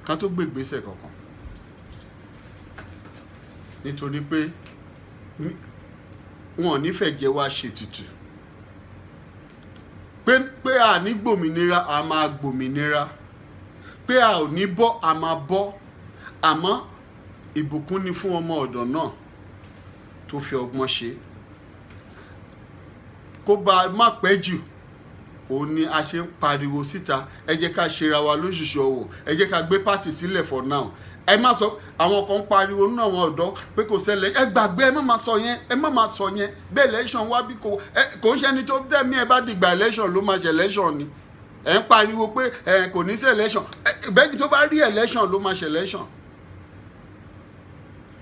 kan tó gbé ìgbésẹ̀ kankan, nítorí pé wọn ò nífẹ̀ẹ́ jẹ́ wá ṣètùtù pé a ní gbòmìnira, a máa gbòmìnira, pé a ò ní bọ́, a máa bọ́. Àmọ́ ìbùkún ni fún ọmọ ọ̀dọ̀ náà tó fi ọgbọ́n ṣe. Kó bá a má pẹ́ jù, òun ni a ṣe ń pariwo síta. Ẹ jẹ́ ká ṣera wa lóṣùṣù ọwọ̀. Ẹ jẹ́ ká gbé party sílẹ̀ for now. Ẹ má sọ, àwọn kan ń pariwo nínú àwọn ọ̀dọ́ pé kò ṣẹlẹ̀. Ẹ gbàgbé, ẹ má má sọ yẹn, ẹ má má sọ yẹn bẹ́ẹ̀. Election wá bí kò ẹ kò ń ṣẹni tó tẹ̀mí ẹ bá dìgbà election ló máa ṣe election ni. Ẹ ń pariwo pé ẹ kò ní sí election. Bẹ́ẹ̀ni, tó bá rí election ló máa ṣe election.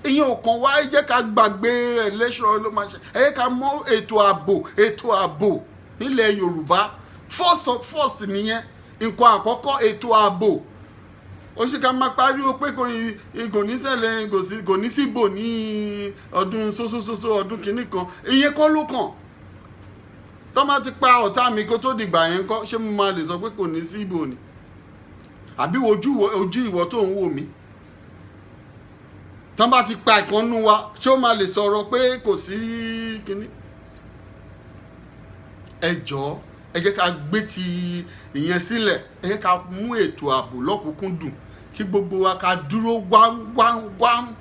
Ìyẹn ò kàn wá. Ẹ jẹ́ ká gbàgbé election ló máa ṣe. Ẹ jẹ́ ká mọ̀ ètò ààbò, ètò ààbò nílẹ̀ Yorùbá, first of first nìyẹn. Nǹkan àkọ́kọ́, ètò ààbò. Ó ṣe ká máa pariwo pé kò ní ṣẹlẹ̀, kò ní síbò ní ọdún sósósósó, ọdún kìíní kan. Ìyẹn kọ́ ló kàn. Tó bá ti pa ọ̀tá mi kó tó dìgbà yẹn kọ́, ṣé mo máa lè sọ pé kò ní síbò ni? Àbí ojú ìwọ tó ń wò mí, tán bá ti pa ìkànnú wa, ṣé ó máa lè sọ̀rọ̀ pé kò sí kínní? Ẹ jọ̀ọ́, ẹ jẹ́ ká gbé ti ìyẹn sílẹ̀. Ẹ jẹ́ ká mú ètò ààbò lọ́kùnkúndùn, kí gbogbo wa ká dúró wám wám wám,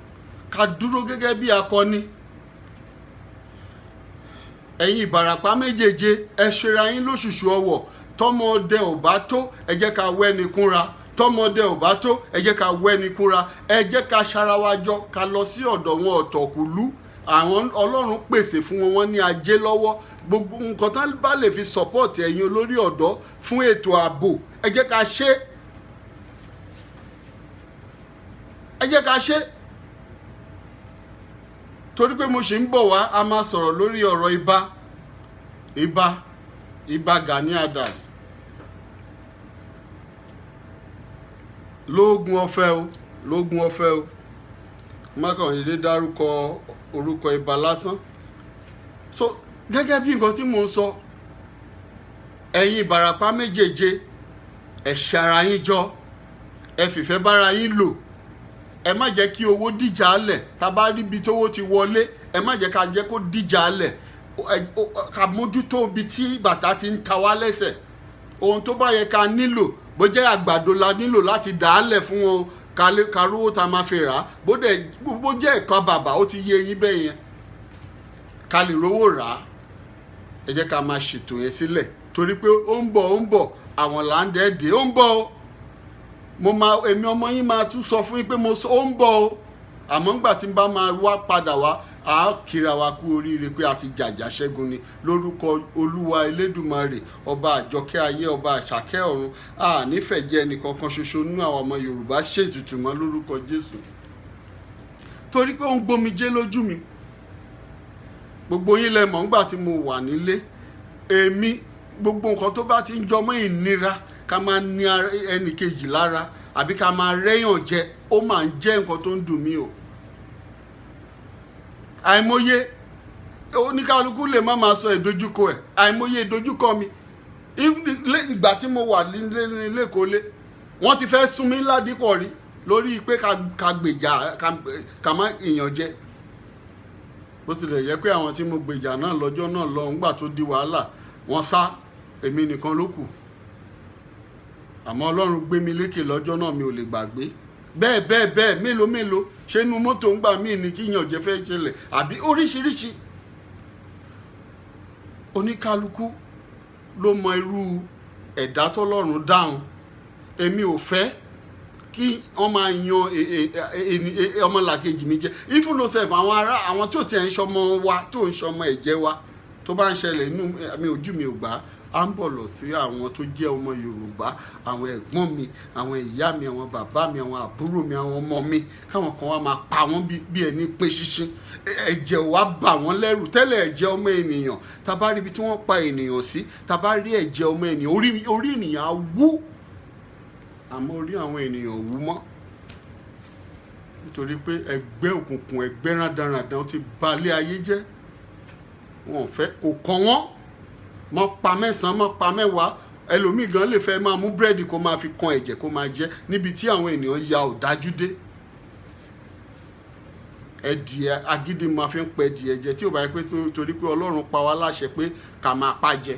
ká dúró gẹ́gẹ́ bí akọni. Ẹ̀yin Ìbàràpá méjèèje, ẹ ṣera yín lóṣùṣù ọwọ̀. Tọmọdé ò bá tó, ẹ jẹ́ ká wẹ́ni kúnra. Tọmọdé ò bá tó, ẹ jẹ́ ká wẹ́ni kúnra. Ẹ jẹ́ ká ṣara wa jọ, ká lọ sí ọ̀dọ̀ wọn ọ̀tọ̀kùlú. Àwọn Ọlọ́run pèsè fún wọn, wọn ní ajé lọ́wọ́. Gbogbo nǹkan tán bá lè fi support ẹ̀yin olórí ọ̀dọ́ fún ètò ààbò, ẹ jẹ́ ká ṣe, ẹ jẹ́ ká ṣe, torí pé mo ṣì ń bọ̀ wá. A máa sọ̀rọ̀ lórí ọ̀rọ̀ Ìbà Gani Adams. Lóògùn ọ̀fẹ́ o, lóògùn ọ̀fẹ́ o. Má kàn dédé dárúkọ orúkọ Ìbà lásán. So gẹ́gẹ́ bí nǹkan tí mò ń sọ, ẹ̀yin Ìbàràpá méjèèje, ẹ ṣara yín jọ, ẹ fìfẹ́ bára yín lò. Ẹ má jẹ́ kí owó dìjà lẹ̀. Tá a bá rí ibi tówó ti wọlé, ẹ má jẹ́ ká jẹ́ kó dìjà lẹ̀. Ká mójútó ibi tí bàtà ti ń ta wá lẹ́sẹ̀. Ohun tó bá yẹ ká nílò, bó jẹ́ àgbàdo la nílò láti dà á lẹ̀ fún wọn, ká rówó tá a máa fi rà á, bó dẹ̀ bó jẹ́ ẹ̀ka bàbà, ó ti yé yín bẹ́ẹ̀ yẹn, ká lè rówó rà á. Ẹ jẹ́ ká máa ṣètò yẹn sílẹ̀, torí pé ó ń bọ̀, ó ń bọ̀. Àwọn là ń dẹ́ẹ̀dẹ́, ó ń bọ̀ o. Mo máa, èmi ọmọ yín máa tún sọ fún yín pé mo sọ ó ń bọ̀ o. Àmọ́ ńgbà tí n bá máa wá padà wá, A kíra wa kú oríire pé a ti jàjà ṣẹ́gun ni. Lórúkọ Olúwa Elédùmarè, ọba àjọkẹ́ ayé, ọba àṣàkẹ́ ọ̀run, a nífẹ̀ẹ́ jẹ́ ẹnìkankan ṣoṣo nínú àwọn ọmọ Yorùbá ṣètùtù mọ́ lórúkọ Jésù. Torí pé ó ń gbomijé lójú mi. Gbogbo yín lẹ mọ̀, ńgbà tí mo wà nílé èmi, gbogbo nǹkan tó bá ti ń jọmọ́ ìnira, ká máa ní ẹnì kejì lára àbí ká máa rẹ́yàn jẹ, ó máa ń jẹ́ nǹkan tó ń dùn mí o. Àìmọye, oníkálukú lè má máa sọ ìdojúkọ ẹ̀. Àìmọye ìdojúkọ mi ìgbà tí mo wà lẹ́kọ̀ọ́, wọ́n ti fẹ́ sún mi ládìpọ̀ rí lórí pé ká gbèjà ká má èèyàn jẹ. Bó tilẹ̀ yẹ pé àwọn tí mo gbèjà náà lọ́jọ́ náà lọ, ńgbà tó di wàhálà, wọ́n sá, èmi nìkan ló kù. Àmọ́ Ọlọ́run gbé mi lékè lọ́jọ́ náà, mi ò lè gbàgbé. Bẹ́ẹ̀ bẹ́ẹ̀ bẹ́ẹ̀, mélòó mélòó. Ṣé inú mọ́tò ń gbà míì ní kíyàn jẹ fẹ́ ṣẹlẹ̀ àbí oríṣiríṣi. Oníkálukú ló mọ irú ẹ̀dá tọ́lọ́run dáhùn. Èmi ò fẹ́ kí wọ́n máa yan ọmọlàkejì mi jẹ. Even though sef, àwọn ará, àwọn tó tiẹ̀ ń ṣọmọ wa, tó ń ṣọmọ ẹ̀jẹ̀ wa, tó bá ń ṣẹlẹ̀, inú mi, ojú mi ò gbà á. Ń bọ̀ lọ sí àwọn tó jẹ́ ọmọ Yorùbá, àwọn ẹ̀gbọ́n mi, àwọn ìyá mi, àwọn bàbá mi, àwọn àbúrò mi, àwọn ọmọ mi, káwọn kan wá máa pa wọ́n bí ẹni pé ṣíṣín. Ẹ̀jẹ̀ wá bà wọ́n lẹ́rù tẹ́lẹ̀. Ẹ̀jẹ̀ ọmọ ènìyàn, tá bá rí ibi tí wọ́n pa ènìyàn sí, tá bá rí ẹ̀jẹ̀ ọmọ ènìyàn, orí ènìyàn á wú. Àmọ́ orí àwọn ènìyàn ò wú mọ́, nítorí pé ẹgbẹ́ òkùnkùn, ẹgbẹ́ rádaràdàn ti balẹ̀ ayé jẹ́. Wọn ò fẹ́ kò kàn wọ́n. Mọ́ pa mẹ́sàn-án, mọ́ pa mẹ́wàá. Ẹlòmíì gan lè fẹ́ máa mú búrẹ́dì kó máa fi kan ẹ̀jẹ̀ kó máa jẹ, níbi tí àwọn ènìyàn ya ọ̀dájú dé. Ẹdìẹ agídí máa fi ń pẹ ẹdìẹ jẹ. Tí ò bá yẹ pé torí pé Ọlọ́run pa wá láṣẹ pé ká máa pa jẹ,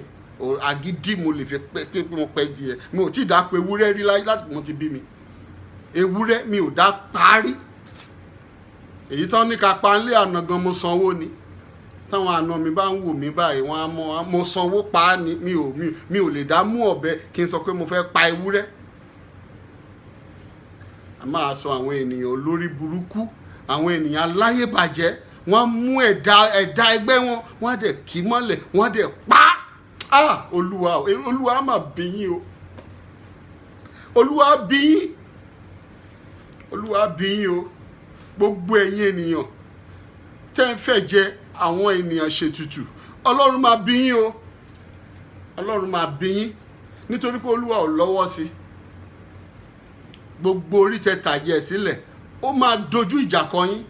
agídí mo lè fi pẹ pé mo pẹ ẹdìẹ. Mi ò tí ì dá pé ewúrẹ́ rí láyé láti mo ti bí mi. Ewúrẹ́, mi ò dá parí. Èyí tán ní ká pa nílé àná gan, mo sanwó ni. Táwọn àna mi bá ń wò mí báyìí, wọn á mọ mo sanwó pa á ni. Mi ò lè dá mú ọ̀bẹ kí n sọ pé mo fẹ́ pa ewúrẹ́. A máa sọ àwọn ènìyàn olórí burúkú, àwọn ènìyàn aláyébàjẹ́, wọ́n mú ẹ̀dá ẹgbẹ́ wọn, wọ́n á dẹ̀ kí mọ́lẹ̀, wọ́n á dẹ̀ pa á. Olúwa, Olúwa á mà bí yín o. Olúwa bí yín, Olúwa bí yín o. Gbogbo ẹ̀yin ènìyàn tẹ́ ń fẹ́ jẹ àwọn ènìyàn ṣètùtù, Ọlọ́run máa bí yín o. Ọlọ́run máa bí yín, nítorí pé Olúwa ò lọ́wọ́ sí. Gbogbo orí tẹ tàjẹ̀ sílẹ̀, ó máa dojú ìjà kọ yín.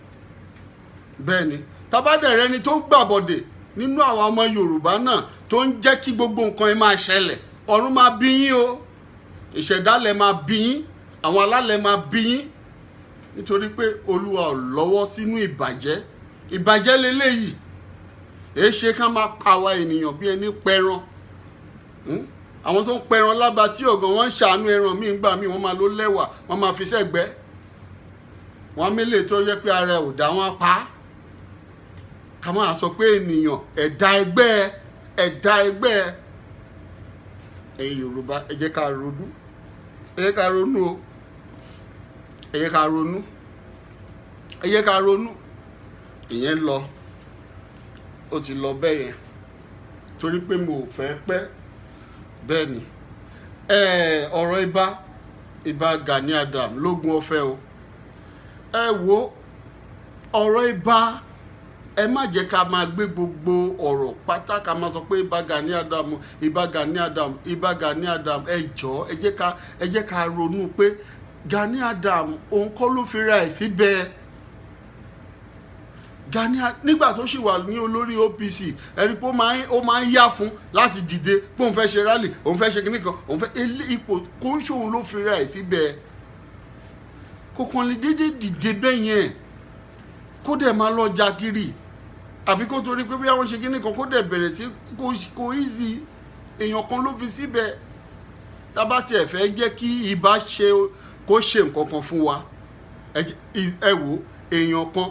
Bẹ́ẹ̀ ni, tabadẹ̀rẹ̀ ni tó ń gbàbọ̀dè nínú àwọn ọmọ Yorùbá náà, tó ń jẹ́ kí gbogbo nǹkan yẹn máa ṣẹlẹ̀, ọ̀run máa bí yín o. Ìṣẹ̀dálẹ̀ máa bí yín, àwọn alálẹ̀ máa bí yín, nítorí pé Olúwa ò lọ́wọ́ sínú ìbàjẹ́. Ìbàjẹ́ leléyìí. Èé ṣe ká máa pa àwa ènìyàn bí ẹni pẹran? Àwọn tó ń pẹran lába tí ọ̀gàn, wọn ń ṣàánú ẹran míì. Gbà míì, wọ́n máa ló lẹ́wà, wọ́n máa fi sẹ́gbẹ́ wọ́n mélèé tó yẹ pé ara ẹ̀ ò dá, wọn pa á. Ká máa sọ pé ènìyàn, ẹ̀dá ẹgbẹ́, ẹ̀dá ẹgbẹ́. Ẹ̀yin Yorùbá, ẹ jẹ́ ká ronú, ẹ jẹ́ ká ronú o. Ẹ jẹ́ ká ronú, ẹ jẹ́ ká ronú. Ìyẹn lọ, ó ti lọ bẹ́ẹ̀ yẹn, torí pé mo ò fẹ́ pẹ́. Bẹ́ẹ̀ ni, ọ̀rọ̀ Ìbà Gani Adam lógún ọ̀fẹ́ o. Ẹ wo ọ̀rọ̀ Ìbà, ẹ má jẹ́ ká máa gbé gbogbo ọ̀rọ̀ pátá ká máa sọ pé Ìbà Gani Adam, Ìbà Gani Adam, Ìbà Gani Adam. Ẹ jọ̀ọ́, ẹ jẹ́ ká ronú pé Gani Adam, òun kọ́ ló fi ra ẹ̀ síbẹ̀. Gani, nígbà tó sì wà ní olórí OPC, ẹ̀rí pé ó máa ń yá fún láti dìde pé òun fẹ́ ṣe rally, òun fẹ́ ṣe kíní kan, òun fẹ́ ipò. Kó ń ṣòun ló fi ra ẹ̀ síbẹ̀. Kò kàn lè déédéé dìde bẹ́ẹ̀ yẹn, kó dẹ̀ máa lọ ja kiri, àbí kó torí pé bí àwọn ṣe kíní kan, kó dẹ̀ bẹ̀rẹ̀ sí kó easy. Èèyàn kan ló fi síbẹ̀. Tá bá tiẹ̀ fẹ́ jẹ́ kí ibà ṣe, kó ṣe nǹkan kan fún wa, ẹ wò, èèyàn kan,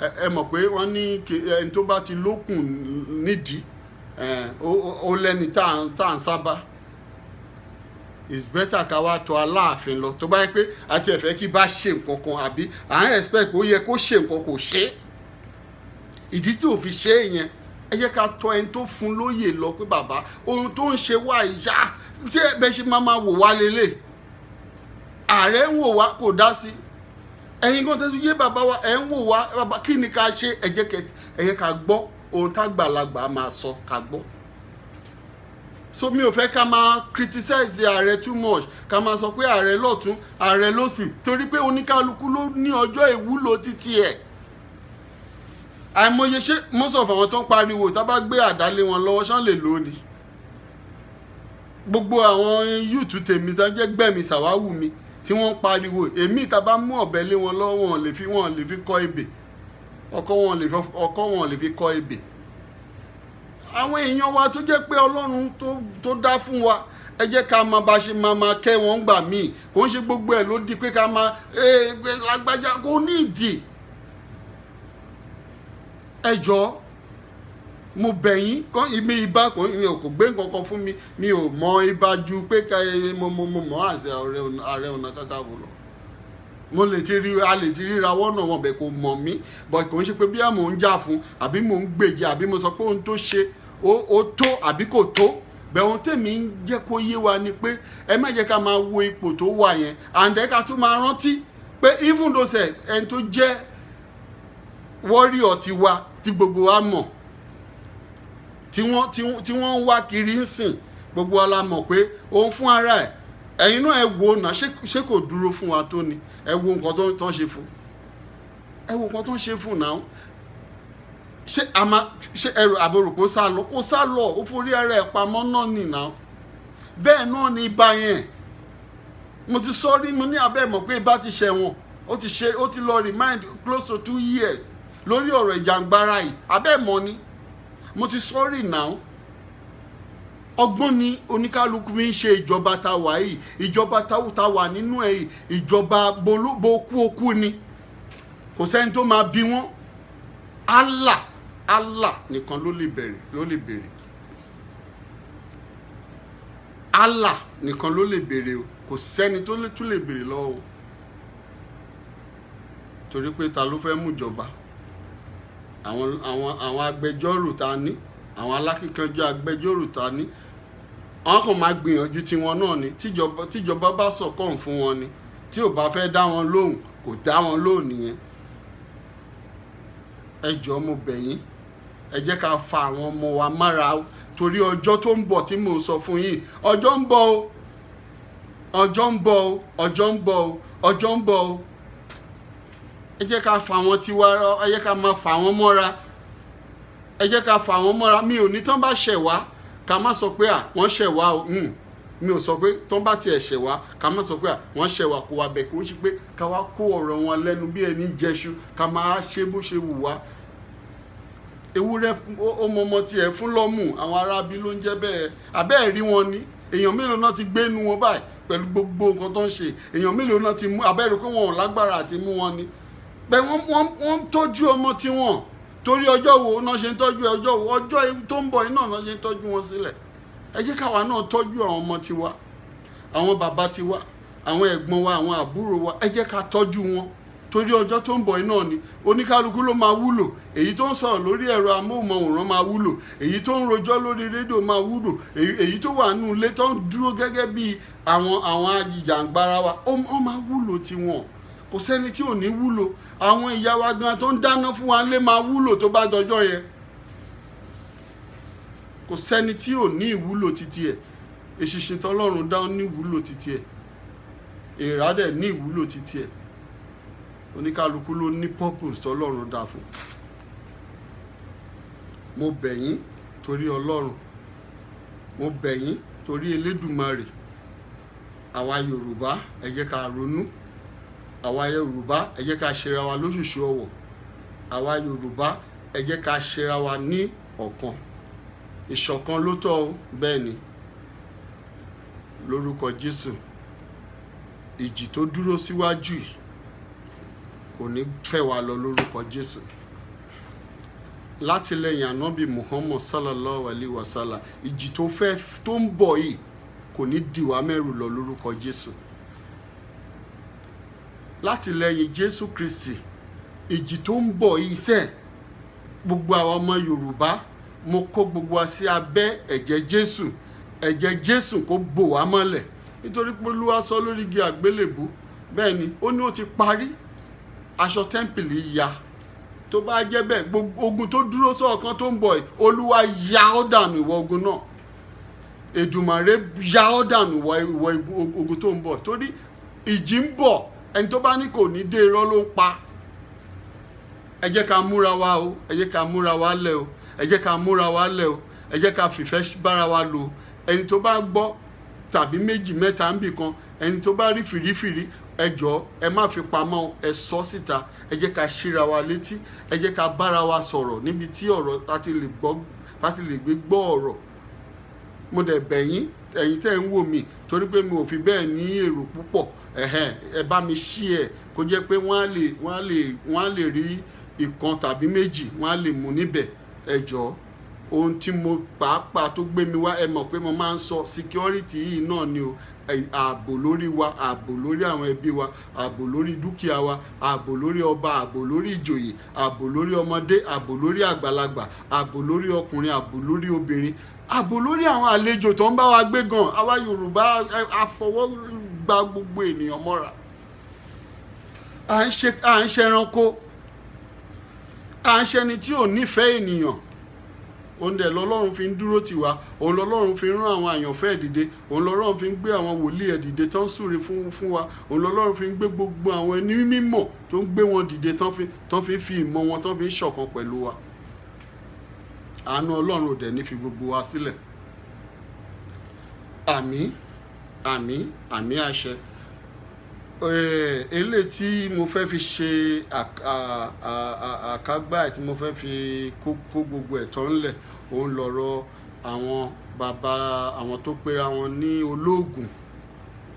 ẹ mọ̀ pé wọ́n ní ẹni tó bá ti lókun nídìí, ó lẹ́ni tá à ń sábà. It's better ká wá tọ̀ Aláàfin lọ. Tó bá yẹ pé àti ẹ̀fẹ́ kí bá ṣe nǹkan kan, àbí à ń expect pé ó yẹ kó ṣe nǹkan, kò ṣe é. Ìdí tí ò fi ṣe é yẹn, ẹ jẹ́ ká tọ̀ ẹni tó fún lóyè lọ pé, bàbá, ohun tó ń ṣe wá ìyá, ṣé bẹ́ẹ̀ ṣe máa máa wò wá lélẹ̀? Ààrẹ ń wò wá, kò dá sí. Ẹ̀yin kan tẹ́tù yé bàbá wa, ẹ̀ ń wò wá. Bàbá, kí ni ká ṣe? Ẹ jẹ́ ká gbọ́ ohun tágbàlagbà máa sọ, ká gbọ́. So mi ò fẹ́ ká máa criticize ààrẹ too much, ká máa sọ pé ààrẹ lọ́tún, ààrẹ lósì, torí pé oníkálukú ló ní ọjọ́ ìwúlò títí ẹ̀. Àìmọye ṣé most of àwọn tó ń pariwo, tá bá gbé àdá lé wọn lọ́wọ́, ṣán lè lò ní? Gbogbo àwọn youth tèmi tó jẹ́ gbẹ̀mí sàwáwù mi tí wọ́n ń pariwo, èmi tá bá mú ọ̀bẹ lé wọn lọ́wọ́, wọn lè fi kọ́ ebè ọkọ, wọn lè fi kọ́ ebè. Àwọn èèyàn wa tó jẹ́ pé Ọlọ́run tó dá fún wa, ẹ jẹ́ ká máa bá ṣe máa máa kẹ́ wọn gbà míì. Kò ń ṣe gbogbo ẹ̀ ló di pé ká máa lágbájá, kò ní ìdí. Ẹ jọ̀ọ́, mo bẹ̀ yín. Kọ́ ìmí ibà kò mi ò kò gbé nǹkan kan fún mi. Mi ò mọ ibà ju pé ká mo mọ̀ àṣẹ Ààrẹ Ọ̀nà Kakanfò lọ. Mo lè ti rí, a lè ti ríra wọ́nà wọn bẹ̀, kò mọ̀ mí, but kò ń ṣe pé bí mò ń jà fún, àbí mò ń gbèjà, àbí mo sọ pé ohun tó ṣe ó tó àbí kò tó bẹ́ẹ̀. Ohun tèmi ń jẹ́ kó yé wa ni pé ẹ má jẹ́ ká máa wo ipò tó wà yẹn, and ẹ ká tún máa rántí pé even though sẹ ẹni tó jẹ́ warrior ti wa tí gbogbo wa mọ̀, tí wọ́n ń wá kiri ń sìn, gbogbo wa la mọ̀ pé òun fún ara ẹ̀. Ẹ̀yin náà ẹ wo náà, ṣé kò dúró fún wa tó ni? Ẹ wo nǹkan tó ń ṣe fún, ẹ wo nǹkan tó ń ṣe fún náà. Ṣé a máa ṣé ẹrù àbòrò kó sá lọ? Kó sá lọ, ó forí ara ẹ̀ pamọ́ náà nìyà. Bẹ́ẹ̀ náà ni ibà yẹn. Mo ti sọ rí, mo ní abẹ́ mọ̀ pé ibà ti ṣẹ̀wọ̀n, ó ti ṣe, ó ti lọ remand close to 2 years lórí ọ̀rọ̀ ìjàngbara yìí. Abẹ́ mọ̀ ni mo ti sọ rí náà. Ọgbọ́n ni oníkálukú fi ń ṣe ìjọba tá a wà yìí. Ìjọba tá a wà nínú ẹ̀ yìí, ìjọba bó kú okú ni, kò sẹ́ni tó máa bí wọ́n. Allah, Allah nìkan ló lè bẹ̀rẹ̀, ló lè béèrè. Allah nìkan ló lè béèrè o. Kò sẹ́ni tó lè tún lè béèrè lọ́wọ́ wọn, torí pé ta ló fẹ́ mú ìjọba? Àwọn agbẹjọ́rò ta ní, àwọn alákíkanjú agbẹjọ́rò ta ní, àwọn kan máa gbìyànjú tiwọn náà ni. Tíjọba bá sọ̀kàn fún wọn ni, tí ò bá fẹ́ dá wọn lóhùn, kò dá wọn lóhùn nìyẹn. Ẹ jọ̀ọ́, mo bẹ̀ yín, ẹ jẹ́ ká fa àwọn ọmọ wa mára, torí ọjọ́ tó ń bọ̀ tí mò ń sọ fún yín. Ọjọ́ ń bọ̀ o, ọjọ́ ń bọ̀ o, ọjọ́ ń bọ̀ o, ọjọ́ ń bọ̀ o. Ẹ jẹ́ ká fa wọn tiwa, ẹ jẹ́ ká máa fà wọ́n mọ́ra, ẹ jẹ́ ká fà wọ́n mọ́ra. Mi ò ní tán bá ṣẹ̀ wá, ká má sọ pé à wọ́n ṣẹ̀ wá o. Mi ò sọ pé tán bá tiẹ̀ ṣẹ̀ wá, ká má sọ pé à wọ́n ṣẹ̀ wá, kó wa bẹ̀. Kó ń ṣe pé ká wá kó ọ̀rọ̀ wọn lẹ́nu bí ẹni jẹṣu, ká máa ṣe bó ṣe wù wá. Ewúrẹ́ ó mọ ọmọ tiẹ̀ fún lọ́mù. Àwọn aráabí ló ń jẹ́ bẹ́ẹ̀. Àbẹ́ẹ̀ rí wọn ni? Èèyàn mélòó náà ti gbé nu wọn báyìí pẹ̀lú gbogbo nǹkan tó ń ṣe? Èèyàn mélòó náà ti mú? Àbẹ́ẹ̀ rí pé wọn ò lágbára àti mú wọn ni? Bẹ́ẹ̀ wọ́n tọ́jú ọmọ tiwọn, torí ọjọ́ wo náà ṣe ń tọ́jú? Ọjọ́ wo? Ọjọ́ tó ń bọ̀ iná náà ṣe ń tọ́jú wọn sílẹ̀. Ẹ jẹ́ káwa náà tọ́jú àwọn ọmọ tiwa, àwọn bàbá tiwa, àwọn ẹ̀gbọ́n wa, àwọn àbúrò wa. Ẹ jẹ́ ká tọ́jú wọn, torí ọjọ́ tó ń bọ̀ iná ni oníkálukú ló máa wúlò. Èyí tó ń sọ̀rọ̀ lórí ẹ̀rọ amóhùnmáwòrán máa wúlò, èyí tó ń rojọ́ lórí rédíò máa wúlò, èyí tó wà nínú ilé tó ń dúró gẹ́gẹ́ bí àwọn ajìjàǹgbara wa, ó máa wúlò tiwọn. Kò sẹ́ni tí ò ní wúlò. Àwọn ìyá wa gan tó ń dáná fún wa lé máa wúlò tó bá dọjọ́ yẹn. Kò sẹ́ni tí ò ní ìwúlò títí ẹ̀. Eṣinṣin tọ́lọ́run dá ní ìwúlò títí ẹ̀, èèrà dẹ̀ ní ìwúlò títí ẹ̀. Oníkálukú ló ní purpose tọ́lọ́run dá fún. Mo bẹ̀ yín torí Ọlọ́run, mo bẹ̀ yín torí Elédùmarè. Àwa Yorùbá, ẹ jẹ́ ká ronú. Àwa Yorùbá, ẹ jẹ́ ká ṣera wa lóṣùṣù ọwọ̀. Àwa Yorùbá, ẹ jẹ́ ká ṣera wa ní ọ̀kan. Ìṣọ̀kan ló tọ́ o. Bẹ́ẹ̀ ni, lórúkọ Jésù, ìjì tó dúró síwájú yìí kò ní fẹ́ wa lọ lórúkọ Jésù. Látìlẹ́yìn Ànábì Muhammad sallallahu alayhi wa sallam, ìjì tó fẹ́ tó ń bọ̀ yìí kò ní dì wá mẹ́rù lọ lórúkọ Jésù. Látìlẹ́yìn Jésù Kristi, ìjì tó ń bọ̀ yìí sẹ́ẹ̀. Gbogbo àwọn ọmọ Yorùbá, mo kó gbogbo wa sí abẹ́ ẹ̀jẹ̀ Jésù. Ẹ̀jẹ̀ Jésù kó bò wá mọ́lẹ̀, nítorí pé Olúwa sọ lórí igi àgbélébù, bẹ́ẹ̀ ni, ó ní ó ti parí. Aṣọ tẹ́ḿpìlì ya. Tó bá jẹ́ bẹ́ẹ̀, gbogbo ogun tó dúró sọ́ọ̀kan tó ń bọ̀ yìí, Olúwa ya ọ́ dànù, ìwọ ogun náà. Èdùmàrè ya ọ́ dànù, ìwọ ogun tó ń bọ̀, torí ìjì ń bọ̀. Ẹni tó bá ní kò ní dé, irọ́ ló ń pa. Ẹ jẹ́ ká múra wa o, ẹ jẹ́ ká múra wa lẹ̀ o, ẹ jẹ́ ká múra wa lẹ̀ o, ẹ jẹ́ ká fìfẹ́ bára wa lò. Ẹni tó bá gbọ́ tàbí méjì, mẹ́ta ń bì kan, ẹni tó bá rí fìrífìrí, ẹ jọ̀ọ́, ẹ má fi pamọ́ o, ẹ sọ síta. Ẹ jẹ́ ká ṣíra wa létí, ẹ jẹ́ ká bára wa sọ̀rọ̀ níbi tí ọ̀rọ̀ tá ti lè gbọ́, tá ti lè gbé gbọ́ ọ̀rọ̀. Mo dẹ̀ bẹ̀ yín, ẹ̀yin tẹ́ ń wò mí, torí pé mi ò fi bẹ́ẹ̀ ní èrò púpọ̀, ẹ̀hẹ́n, ẹ bá mi ṣí ẹ̀, kó jẹ́ pé wọ́n á lè rí ìkan tàbí méjì, wọ́n á lè mú níbẹ̀. Ẹ jọ̀ọ́, ohun tí mo pàápàá tó gbé mi wá, ẹ mọ̀ pé mo máa ń sọ security yìí náà ni o. Ààbò lórí wa, ààbò lórí àwọn ẹbí wa, ààbò lórí dúkìá wa, ààbò lórí ọba, ààbò lórí ìjòyè, ààbò lórí ọmọdé, ààbò lórí àgbàlagbà, ààbò lórí ọkùnrin, ààbò lórí obìnrin, ààbò lórí àwọn àlejò tó ń bá wa gbé gan. Àwa Yorùbá àfọwọ́ gba gbogbo ènìyàn mọ́ra. À ń ṣe ẹranko, à ń ṣẹni tí ò nífẹ̀ẹ́ ènìyàn. Òun dẹ̀ lọ́lọ́run fi ń dúró tì wá, òun lọ́lọ́run fi ń rán àwọn àyànfẹ́ ẹ̀ dìde, òun lọ́lọ́run fi ń gbé àwọn wòlíì ẹ̀ dìde tó ń súre fún wa, òun lọ́lọ́run fi ń gbé gbogbo àwọn ẹni mímọ̀ tó ń gbé wọn dìde, tán fi ìmọ̀ wọn, tán fi ń ṣọ̀kan pẹ̀lú wa. Àánú Ọlọ́run ò dẹ̀ ní fi gbogbo wa sílẹ̀. Àmín, àmín, àmín, àṣẹ. Eléyìí tí mo fẹ́ fi ṣe àkágbá ẹ̀, tí mo fẹ́ fi kó gbogbo ẹ̀tọ́ ńlẹ̀, òun lọ̀rọ̀ àwọn bàbá, àwọn tó pera wọn ní olóògùn,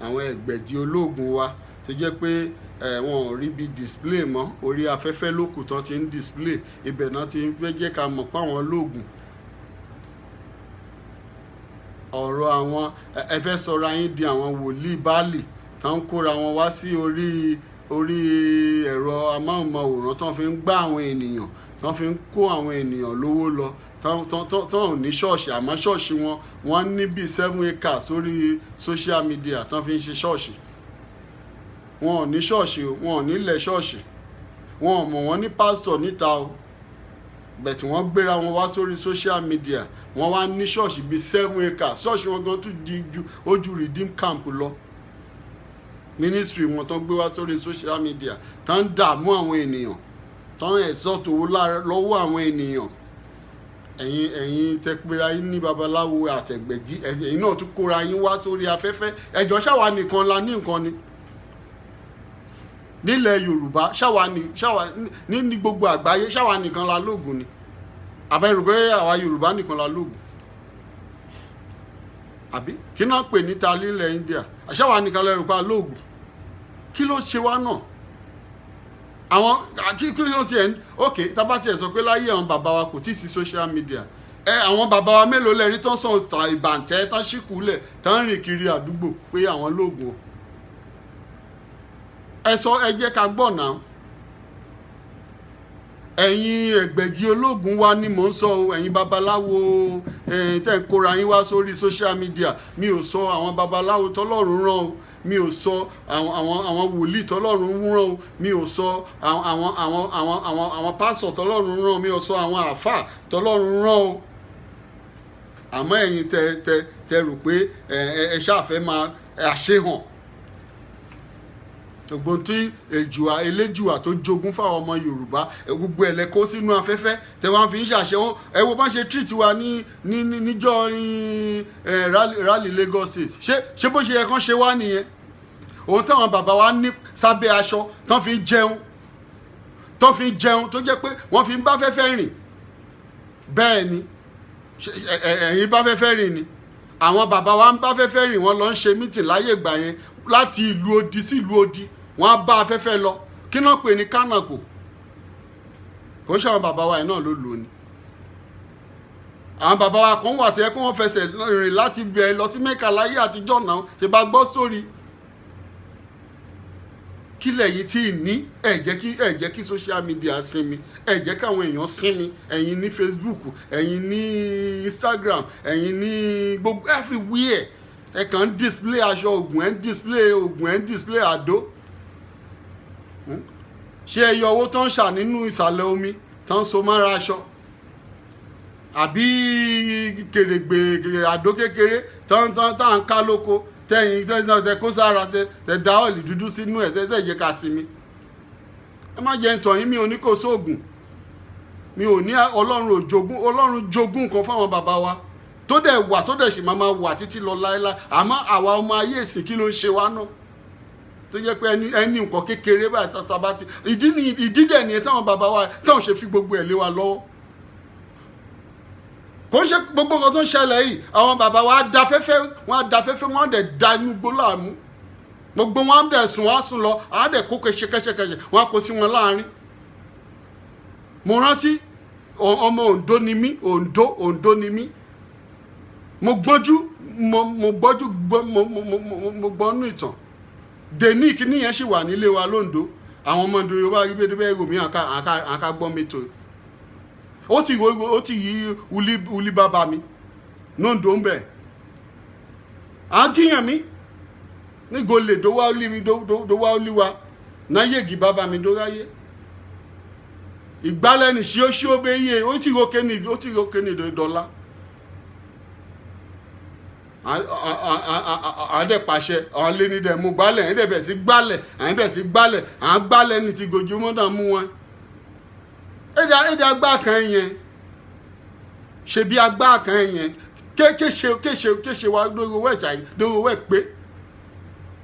àwọn ẹgbẹ̀dì olóògùn wa, tó jẹ́ pé wọn ò rí bí display mọ́, orí afẹ́fẹ́ lókù tán ti ń display. Ibẹ̀ náà ti ń fẹ́ jẹ́ ká mọ̀ pé àwọn olóògùn. Ọ̀rọ̀ àwọn ẹ fẹ́ sọra yín di àwọn wòlíì Báálì tán ń kóra wọn wá sí orí ẹ̀rọ amóhùnmáwòrán, tán fi ń gbá àwọn ènìyàn, tán fi ń kó àwọn ènìyàn lówó lọ, tán ò ní ṣọ́ọ̀ṣì, àmọ́ ṣọ́ọ̀ṣì wọn, wọ́n ní bíi 7 acres sórí social media tán fi ń ṣe ṣọ́ọ̀ṣì. Wọn ò ní ṣọ́ọ̀ṣì o, wọn ò nílẹ̀ ṣọ́ọ̀ṣì, wọn ò mọ̀ wọ́n ní pásítọ̀ níta o, but wọ́n gbéra wọn wá sórí social media, wọ́n wá ní ṣọ́ọ̀ṣì bíi 7 acres. Ṣọ́ọ̀ṣì wọn gan tún di ju ojú Redeem Camp lọ. Ministry wọn tán gbé wá sórí social media, tán ń dààmú àwọn ènìyàn, tán ń extort owó lọ́wọ́ àwọn ènìyàn. Ẹ̀yin tẹ́ pera yín ní babaláwo àtẹ̀gbẹ̀dí, ẹ̀yin náà tún kóra yín wá sórí afẹ́fẹ́. Ẹ̀jọ̀, ṣáwa nìkan la ní nǹkan ni nílẹ̀ Yorùbá? Ṣáwa ní, ṣáwa ní gbogbo àgbáyé, ṣáwa nìkan la lóògùn ni? Àbẹ̀rù pé àwa Yorùbá nìkan la lóògùn, àbí kí náà pè níta nílẹ̀ India? Ṣáwa nìkan lẹ́rù pa lóògùn? Kí ló ṣe wá náà? Àwọn kí ló tiẹ̀ ń? Ok, tábà tiẹ̀ sọ pé láyé àwọn bàbá wa kò tí ì sí social media, ẹ àwọn bàbá wa mélòó lẹ́rí tán sọ ìbàǹtẹ́, tán ṣìkúlẹ̀, tán rìn kiri àdúgbò pé àwọn lóògùn o? Ẹ sọ, ẹ jẹ́ ká gbọ́ náà. Ẹ̀yin ẹgbẹ̀jì ológun wa ni mò ń sọ o. Ẹ̀yin babaláwo tẹ́ ń kóra yín wá sórí social media, mi ò sọ àwọn babaláwo tọ́lọ́run rán o, mi ò sọ àwọn wòlíì tọ́lọ́run rán o, mi ò sọ àwọn pásọ̀ tọ́lọ́run rán o, mi ò sọ àwọn àáfàá tọ́lọ́run rán o. Àmọ́ ẹ̀yin tẹ rò pé ẹ ṣáà fẹ́ máa àṣehàn gbogbo tí èjùà eléjùà tó jogún fáwọn ọmọ Yorùbá, gbogbo ẹ̀ lẹ kó sínú afẹ́fẹ́ tẹ wọ́n fi ń ṣàṣẹ wọn. Ẹ wo bá ṣe treat wa ní níjọ́ rally Lagos State. Ṣé bó ṣe yẹ kán ṣe wá nìyẹn? Òun táwọn bàbá wa ní sábẹ́ aṣọ tán fi ń jẹun, tó jẹ́ pé wọ́n fi ń bá fẹ́fẹ́ rìn. Bẹ́ẹ̀ ni, ẹ̀yin bá fẹ́fẹ́ rìn ni. Àwọn bàbá wa ń bá fẹ́fẹ́ rìn, wọ́n lọ ń ṣe meeting láyé ìgbà yẹn láti ìlú odi sí ìlú odi, wọ́n á bá afẹ́fẹ́ lọ. Kí náà pè ní kánàkò? Kò ń ṣe àwọn bàbá wa yìí náà ló lò ní. Àwọn bàbá wa kan wà tó yẹ kí wọ́n fẹsẹ̀ rìn láti bẹ̀ lọ sí Mẹ́kà láyé àtijọ́ náà. Ṣe bá gbọ́ sórí kí Kílẹ̀ yìí tí ì ní, ẹ jẹ́ kí social media sinmi, ẹ jẹ́ káwọn èèyàn sinmi. Ẹ̀yin ní Facebook, ẹ̀yin ní Instagram, ẹ̀yin ní gbogbo everywhere, ẹ kàn ń display aṣọ oògùn, ẹ ń display oògùn, ẹ ń display àdó. Ṣé ẹ yọ owó tó ń ṣà nínú ìsàlẹ̀ omi tó ń so mára aṣọ, àbí kèrègbè àdó kékeré tó ń tá ń ká lóko, tẹ̀yìn tẹ kó sára, tẹ da oil dúdú sínú ẹ̀, tẹ jẹ́ ká sinmi? Ẹ má jẹ́ ntọ̀ yín. Mi ò ní kó sóògùn, mi ò ní Ọlọ́run ò jogún. Ọlọ́run jogún nǹkan fáwọn bàbá wa tó dẹ̀ wà, tó dẹ̀ sì máa wà títí lọ láéláé. Àmọ́ àwa ọmọ ayé ìsìn, kí ló ń ṣe wá náà tó jẹ́ pé ẹni nǹkan kékeré báyìí tó bá ti ìdí ni ìdí dẹ̀ nìyẹn táwọn bàbá wa táwọn ṣe fi gbogbo ẹ̀ lé wa lọ́wọ́? Kò ń ṣe gbogbo nǹkan tó ń ṣẹlẹ̀ yìí. Àwọn bàbá wa á da fẹ́fẹ́, wọ́n á da fẹ́fẹ́, wọ́n á dẹ̀ da inú gbó láàmú. Gbogbo wọn á dẹ̀ sùn, wọ́n á sùn lọ, á dẹ̀ kó kẹṣẹkẹṣẹkẹṣẹ, wọ́n á kó sí wọn láàrin. Mo rántí, ọmọ Oǹdó ni mí, Oǹdó, Oǹdó ni mí. Mo gbọ́njú, mo gbọ́njú gbọ́, mo gbọ́ nú ìtàn dèní. Kíní yẹn sì wà nílé wa lóńdó. Àwọn ọmọ Oǹdó Yorùbá rí bẹ́ẹ̀ bẹ́ẹ̀ rò mí, àká gbọ́ mi tó. Ó ti yí uli uli bàbá mi nóńdó ń bẹ̀ à ń kíyàn mí nígo lè dó wá olí mi, dó wá olí wa náyègì bàbá mi dó ráyé ìgbálẹ̀ ní ṣíó ṣíó bẹ́ yé. Ó ti rókè ní, ó ti rókè ní dọ́là. À dẹ̀ pàṣẹ àwọn lé ní dẹ̀ mú gbálẹ̀, ẹ̀ dẹ̀ bẹ̀ sí gbálẹ̀, à ń bẹ̀ sí gbálẹ̀, à ń gbálẹ̀ ní ti gojúmọ́ náà mú wọn. Èdè agbá kan yẹn, ṣebí agbá kan yẹn kéṣe kéṣe kéṣe wa lórí owó ẹ̀ṣà yìí, lórí owó ẹ̀ pé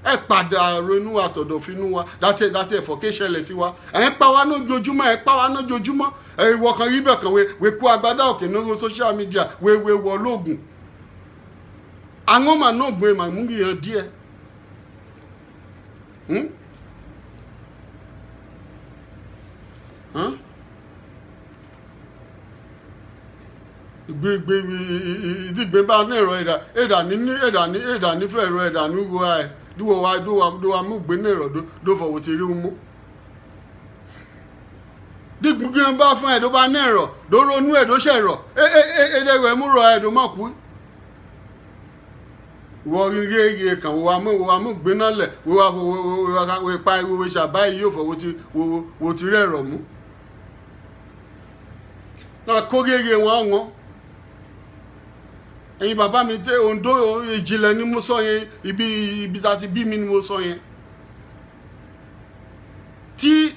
ẹ padà ronú àtọ̀dọ̀finú wa láti láti ẹ̀fọ́ ké ṣẹlẹ̀ sí wa. Ẹ̀ ń pa wá lójoojúmọ́, ẹ̀ ń pa wá lójoojúmọ́. Ẹ̀ ìwọ kan rí bẹ̀ kan wé kó agbádá òkè lórí social media, wé wọ lóògùn àwọn mà náà gun ẹ̀ mà mú yàn díẹ̀. Hmm? Huh? Gbé ìdígbé bá ní ẹ̀rọ ẹ̀dà ẹ̀dà ní ẹ̀dà ní ẹ̀dà nífẹ̀ẹ́ ẹ̀rọ ẹ̀dà ní wo ẹ̀ dúwọ̀ wa dó wa mú gbé ní ẹ̀rọ dó fọwọ́ ti rí mú. Dígbù gbé bá fún ẹ̀ tó bá ní ẹ̀rọ dó ronú ẹ̀ dó ṣẹ̀rọ̀ ẹ̀ẹ́dẹ̀gbẹ̀ mú rọ ẹ̀ dó má kú. Wọ́n rí rí kan wo wa mú gbé náà lẹ̀ wo wa wo wa pa wo ṣàbáyé yóò fọwọ́ ti wo ti rẹ̀ rọ̀ mú. Náà kó rere wọn wọn. Ẹ̀yin bàbá mi tẹ Oǹdó, ìjìnlẹ̀ ni mo sọ yẹn. Ibi tá a ti bí mi ni mo sọ yẹn. Tí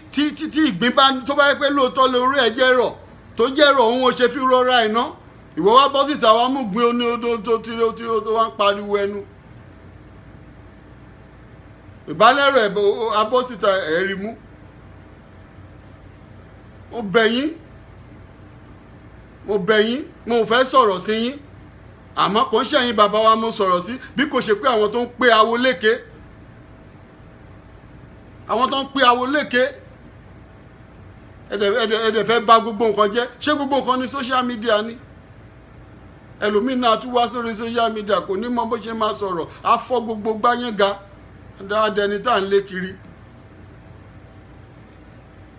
ìgbín bá tó bá yẹ pé lóòótọ́ lórí ẹ̀ jẹ́ rọ̀ tó jẹ́ rọ̀, òun ò ṣe fi rọra ẹ̀ ná. Ìwọ wá bọ́ síta, wá mú gbin oní odò tó tí ó tí ó tó wá ń pariwo ẹnu ìbálẹ̀rọ̀ ẹ̀ abọ́ síta ẹ̀ rí mú. Mo bẹ̀ yín, mo bẹ̀ yín, mo ò fẹ́ sọ̀rọ̀ sí yín, àmọ́ kò ń ṣẹ̀yìn bàbá wa mo sọ̀rọ̀ sí, bí kò ṣe pé àwọn tó ń pé awo léke, àwọn tó ń pé awo léke, ẹ̀dẹ̀ fẹ́ bà gbogbo nǹkan jẹ́. Ṣé gbogbo nǹkan ní social media ni? Ẹlòmíín náà tún wá sórí social media, kò ní mọ bó ṣe máa sọ̀rọ̀, á fọ́ gbogbo gbáyànga dáadẹni tá à ń lé kiri.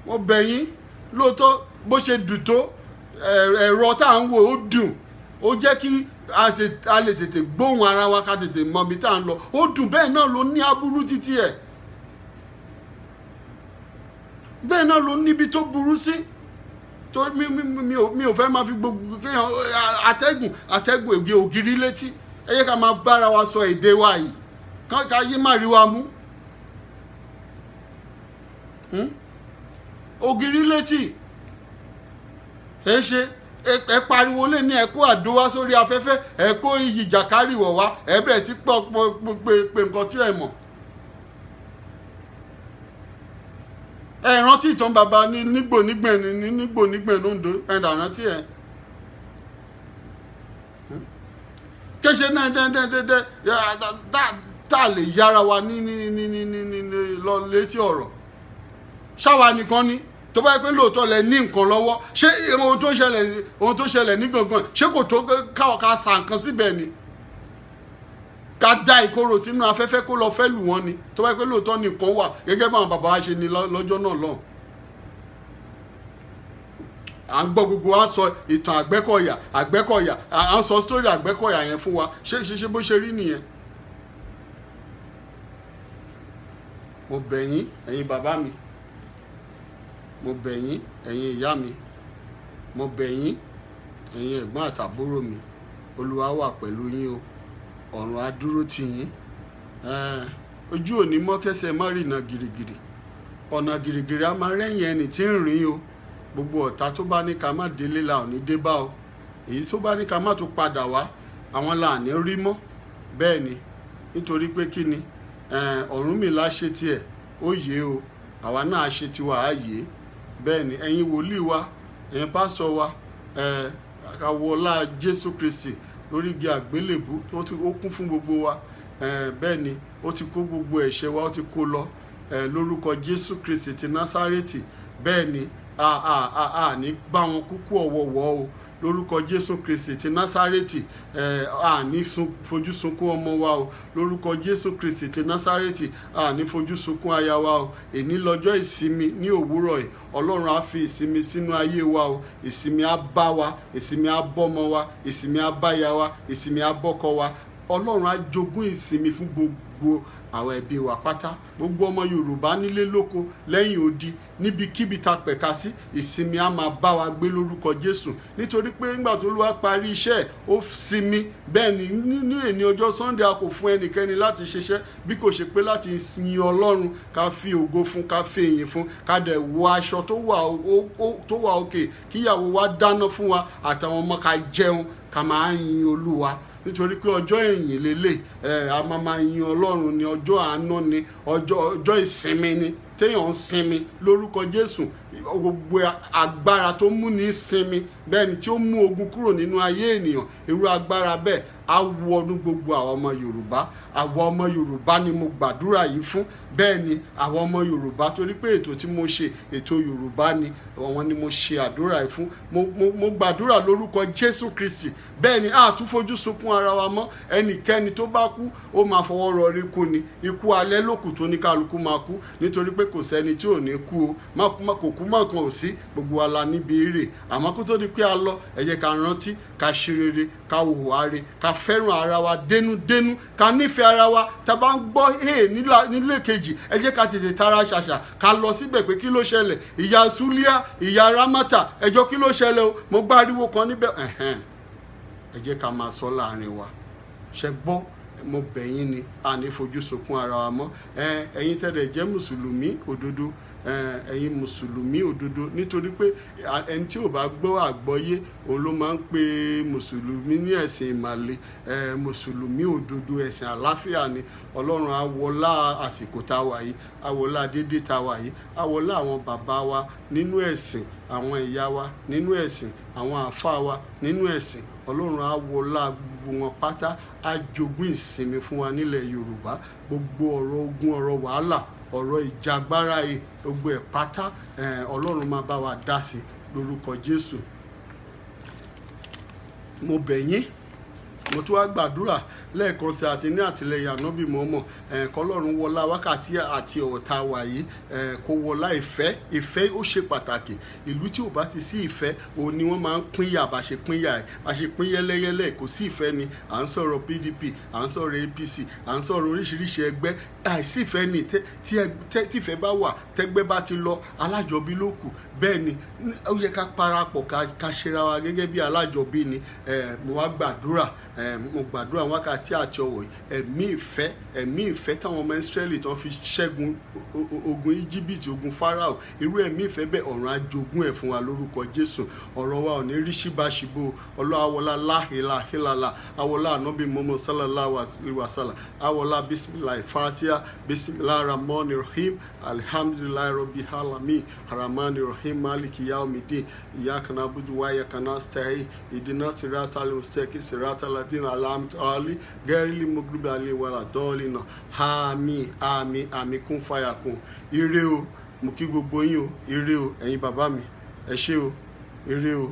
Mo bẹ̀ yín lóòótọ́, bó ṣe dùn tó ẹ̀rọ tá à ń wò, ó dùn, ó jẹ́ kí a lè tètè gbóhùn ara wa, ká tètè mọ ibi tá à ń lọ. Ó dùn, bẹ́ẹ̀ náà ló ní aburú títí ẹ̀, bẹ́ẹ̀ náà ló níbi tó burú sí. Torí mi ò fẹ́ máa fi gbogbo kéèyàn atẹ́gùn ègbé ògiri létí. Ẹ yẹ ká máa bára wa sọ èdè wa yìí, ká yé má rí wa mú. Ògiri létí ẹ ṣe ẹ pariwo lé ní ẹ kó àdó wá sórí afẹ́fẹ́, ẹ kó iyì jàkárì wọ̀ wá, ẹ bẹ̀rẹ̀ sí pọ̀ pé nǹkan tí ẹ mọ̀. Ẹ rántí ìtàn bàbá ní nígbò nígbẹ̀ ní nígbò nígbẹ̀ lóńdó, ẹ dà rántí ẹ. Kéṣe náà dẹ́ndẹ́ndẹ́ndẹ́ tá a lè yára wa ní lọ létí ọ̀rọ̀ ṣáwa nìkan ni. Tó bá yẹ pé lóòótọ́ lẹ ní nǹkan lọ́wọ́, ṣé ohun tó ṣẹlẹ̀ ní gangan, ṣé kò tó káwọn ká sa nǹkan síbẹ̀ ni? Ká dá ìkorò sínú afẹ́fẹ́ kó lọ fẹ́ lù wọ́n ni, tó bá yẹ pé lóòótọ́ nìkan wà gẹ́gẹ́ báwọn bàbá wa ṣe ní lọ́jọ́ náà lọ́hùn. À ń gbọ́ gbogbo wa sọ ìtàn Àgbẹ̀kọ̀yà. Àgbẹ̀kọ̀yà, à ń sọ story Àgbẹ̀kọ̀yà yẹn fún wa. Ṣé bó ṣe rí nìyẹn? Mo bẹ̀ yín, ẹ̀yin bàbá mi. Mo bẹ̀ yín, ẹ̀yin ìyá mi. Mo bẹ̀ yín, ẹ̀yin ẹ̀gbọ́n àtàbúrò mi. Olúwa wà pẹ̀lú yín o. Ọ̀run á dúró tì yín. Ojú ò ní mọ́ kẹsẹ̀ má rìnà gìrìgìrì. Ọ̀nà gìrìgìrì á máa rẹ́yìn ẹni tí ń rìn o. Gbogbo ọ̀tá tó bá ní ká má délé la ò ní dé bá o. Èyí tó bá ní ká má tún padà wá, àwọn là ní rí mọ́. Bẹ́ẹ̀ ni, nítorí pé kí ni? Ọ̀rúnmìlà ṣe tiẹ̀, ó yé o. Àwa náà ṣe tiwa, á yé. Bẹ́ẹ̀ ni, ẹ̀yin wòlíì wa, ẹ̀yin pásítọ̀ wa, ká wo ọlá Jésù Kristi lórí igi àgbélébú tó ti ó kún fún gbogbo wa. Bẹ́ẹ̀ ni, ó ti kó gbogbo ẹ̀ṣẹ̀ wa, ó ti kó lọ lórúkọ Jésù Kristi ti Násárẹ́tì. Bẹ́ẹ̀ ni, a ní bá wọn kúkú ọ̀wọ̀wọ́ o lórúkọ Jésù Kristi ti Násárẹ́tì. A ní fojú sunkún ọmọ wa o lórúkọ Jésù Kristi ti Násárẹ́tì. A ní fojú sunkún aya wa o. Èní lọ́jọ́ ìsinmi ní òwúrọ̀ yìí. Ọlọ́run á fi ìsinmi sínú ayé wa o. Ìsinmi á bá wa, ìsinmi á bọ́mọ wa, ìsinmi á báya wa, ìsinmi á bọ́kọ wa. Ọlọ́run á jogún ìsinmi fún gbogbo àwọn ẹbí wa pátá, gbogbo ọmọ Yorùbá nílé, lóko, lẹ́yìn odi, níbikíbi ta pẹ̀ka sí. Ìsinmi á máa bá wa gbé lórúkọ Jésù, nítorí pé nígbà tó Olúwa parí iṣẹ́ ẹ̀, ó sinmi. Bẹ́ẹ̀ ni, ní èní ọjọ́ Sunday, a kò fún ẹnikẹ́ni láti ṣiṣẹ́ bí kò ṣe pé láti yin Ọlọ́run, ká fi ògo fún, ká fi ìyìn fún, ká dẹ̀ wọ aṣọ tó wà òkè, kíyàwó wa dáná fún wa àtàwọn ọmọ, ká jẹun, ká máa yin Olúwa, nítorí pé ọjọ́ ìyìn lélẹ̀. A máa yin Ọlọ́run ní ọjọ́ àánú ni, ọjọ́ ìsinmi ni, téèyàn ń sinmi lórúkọ Jésù. Gbogbo agbára tó mú ní sinmi, bẹ́ẹ̀ ni, tí ó mú ogun kúrò nínú ayé ènìyàn, irú agbára bẹ́ẹ̀ á wọnú gbogbo àwọn ọmọ Yorùbá. Àwọn ọmọ Yorùbá ni mo gbàdúrà yìí fún. Bẹ́ẹ̀ ni, àwọn ọmọ Yorùbá, torí pé ètò tí mo ṣe, ètò Yorùbá ni, àwọn ni mo ṣe àdúrà yìí fún. Mo gbàdúrà lórúkọ Jésù Kristi. Bẹ́ẹ̀ ni, a tún fojú sunkún ara wa mọ́. Ẹnikẹ́ni tó bá kú, ó máa fọwọ́ rọrí kú ni. Ikú alẹ́ lókù tó ní kálukú máa kú, nítorí pé kò sẹ́ni tí ò ní kú o. Kò kú mọ́ kan ò sí, gbogbo wa la níbi rè. Àmọ́ kó tó di pé a lọ, ẹ jẹ́ ká rántí ká ṣe rere, ká hùwà re, ká fẹ́ràn ara wa dénúdénú, ká nífẹ̀ẹ́ ara wa. Tá a bá ń gbọ́ hey nílé kejì, ẹ jẹ́ ká tètè tara ṣàṣà ká lọ síbẹ̀ pé kí ló ṣẹlẹ̀? Ìyá Súlíà, ìyá Rámátà, ẹjọ́, kí ló ṣẹlẹ̀ o? Mo gbá ariwo kan níbẹ̀. Ẹ̀hẹ́n, ẹ jẹ́ ká máa sọ láàrin wa. Ṣe gbọ́? Mo bẹ̀ yín ni, a ní fojú sunkún ara wa mọ́. Ẹ̀yin tẹ́lẹ̀ jẹ́ mùsùlùmí òdodo, ẹ̀yin mùsùlùmí òdodo, nítorí pé ẹni tí ò bá gbọ́ àgbọ́yé, òun ló máa ń pe mùsùlùmí ní ẹ̀sìn ìmàle. Mùsùlùmí òdodo, ẹ̀sìn àláfíà ni. Ọlọ́run á wọlá àsìkò tá a wà yìí, á wọlá dédé tá a wà yìí, á wọlá àwọn bàbá wa nínú ẹ̀sìn, àwọn ìyá wa nínú ẹ̀sìn, àwọn àáfàá wa nínú ẹ̀sìn. Ọlọ́run á wọlá gbogbo wọn pátá, á jogún ìsinmi fún wa nílẹ̀ Yorùbá. Gbogbo ọ̀rọ̀ ogun, ọ̀rọ̀ wàhálà, ọ̀rọ̀ ìjàgbára yìí, gbogbo ẹ̀ pátá, Ọlọ́run máa bá wa dá sí lórúkọ Jésù. Mo bẹ̀ yín, mo tún wá gbàdúrà lẹ́ẹ̀kan sí àti ní àtìlẹyìn ànábì mọ́mọ́ ẹ̀, kọlọ́run wọlá wákàtí àti ọ̀tá wà yìí, ẹ̀, kó wọlá ìfẹ́. Ìfẹ́, ó ṣe pàtàkì. Ìlú tí ò bá ti sí ìfẹ́, òun ni wọ́n máa ń pínyà. Bá ṣe pínyà ẹ̀, bá ṣe pín yẹ́lẹ́yẹ́lẹ́, kò sí ìfẹ́ ni. À ń sọ̀rọ̀ PDP, à ń sọ̀rọ̀ APC, à ń sọ̀rọ̀ oríṣiríṣi ẹgbẹ́. Àìsí ìfẹ́ ni. Tí ìfẹ́ bá wà, tẹ́gbẹ́ bá ti lọ, alájọbí ló kù. Bẹ́ẹ̀ ni, ó yẹ ká parapọ̀, ká ṣera wa gẹ́gẹ́ bí alájọbí ni. Mo wá gbàdúrà, mo gbàdúrà wákàtí àti ọ̀wọ̀ yìí, ẹ̀mí ìfẹ́, ẹ̀mí ìfẹ́ táwọn ọmọ Ísírẹ́lì tán fi ṣẹ́gun ogun Íjíbítì, ogun Fáráò, irú ẹ̀mí ìfẹ́ bẹ́ẹ̀, ọ̀run á jogún ẹ̀ fún wa lórúkọ Jésù. Ọ̀rọ̀ wa ò ní rí síbáṣibó. Ọlọ́ awọlá láhìláhìlálà, awọlá ànábì mọ́mọ́ sallallahu alaihi wasallam, awọlá bisimilahi fatia, bisimilahi rahman rahim, alhamdulilahi rabbi alamin, rahman rahim, maliki yaumidin, iyyaka na'budu wa iyyaka nasta'in, ihdina siratal mustaqim, siratal ladina an'amta alaihim, ghairil maghdubi alaihim wala dallin. Àmín, àmín, àmín. Kún fàyà kún. Ire o. Mo kí gbogbo yín o. Ire o, ẹ̀yin bàbá mi, ẹ ṣé o. Ire o.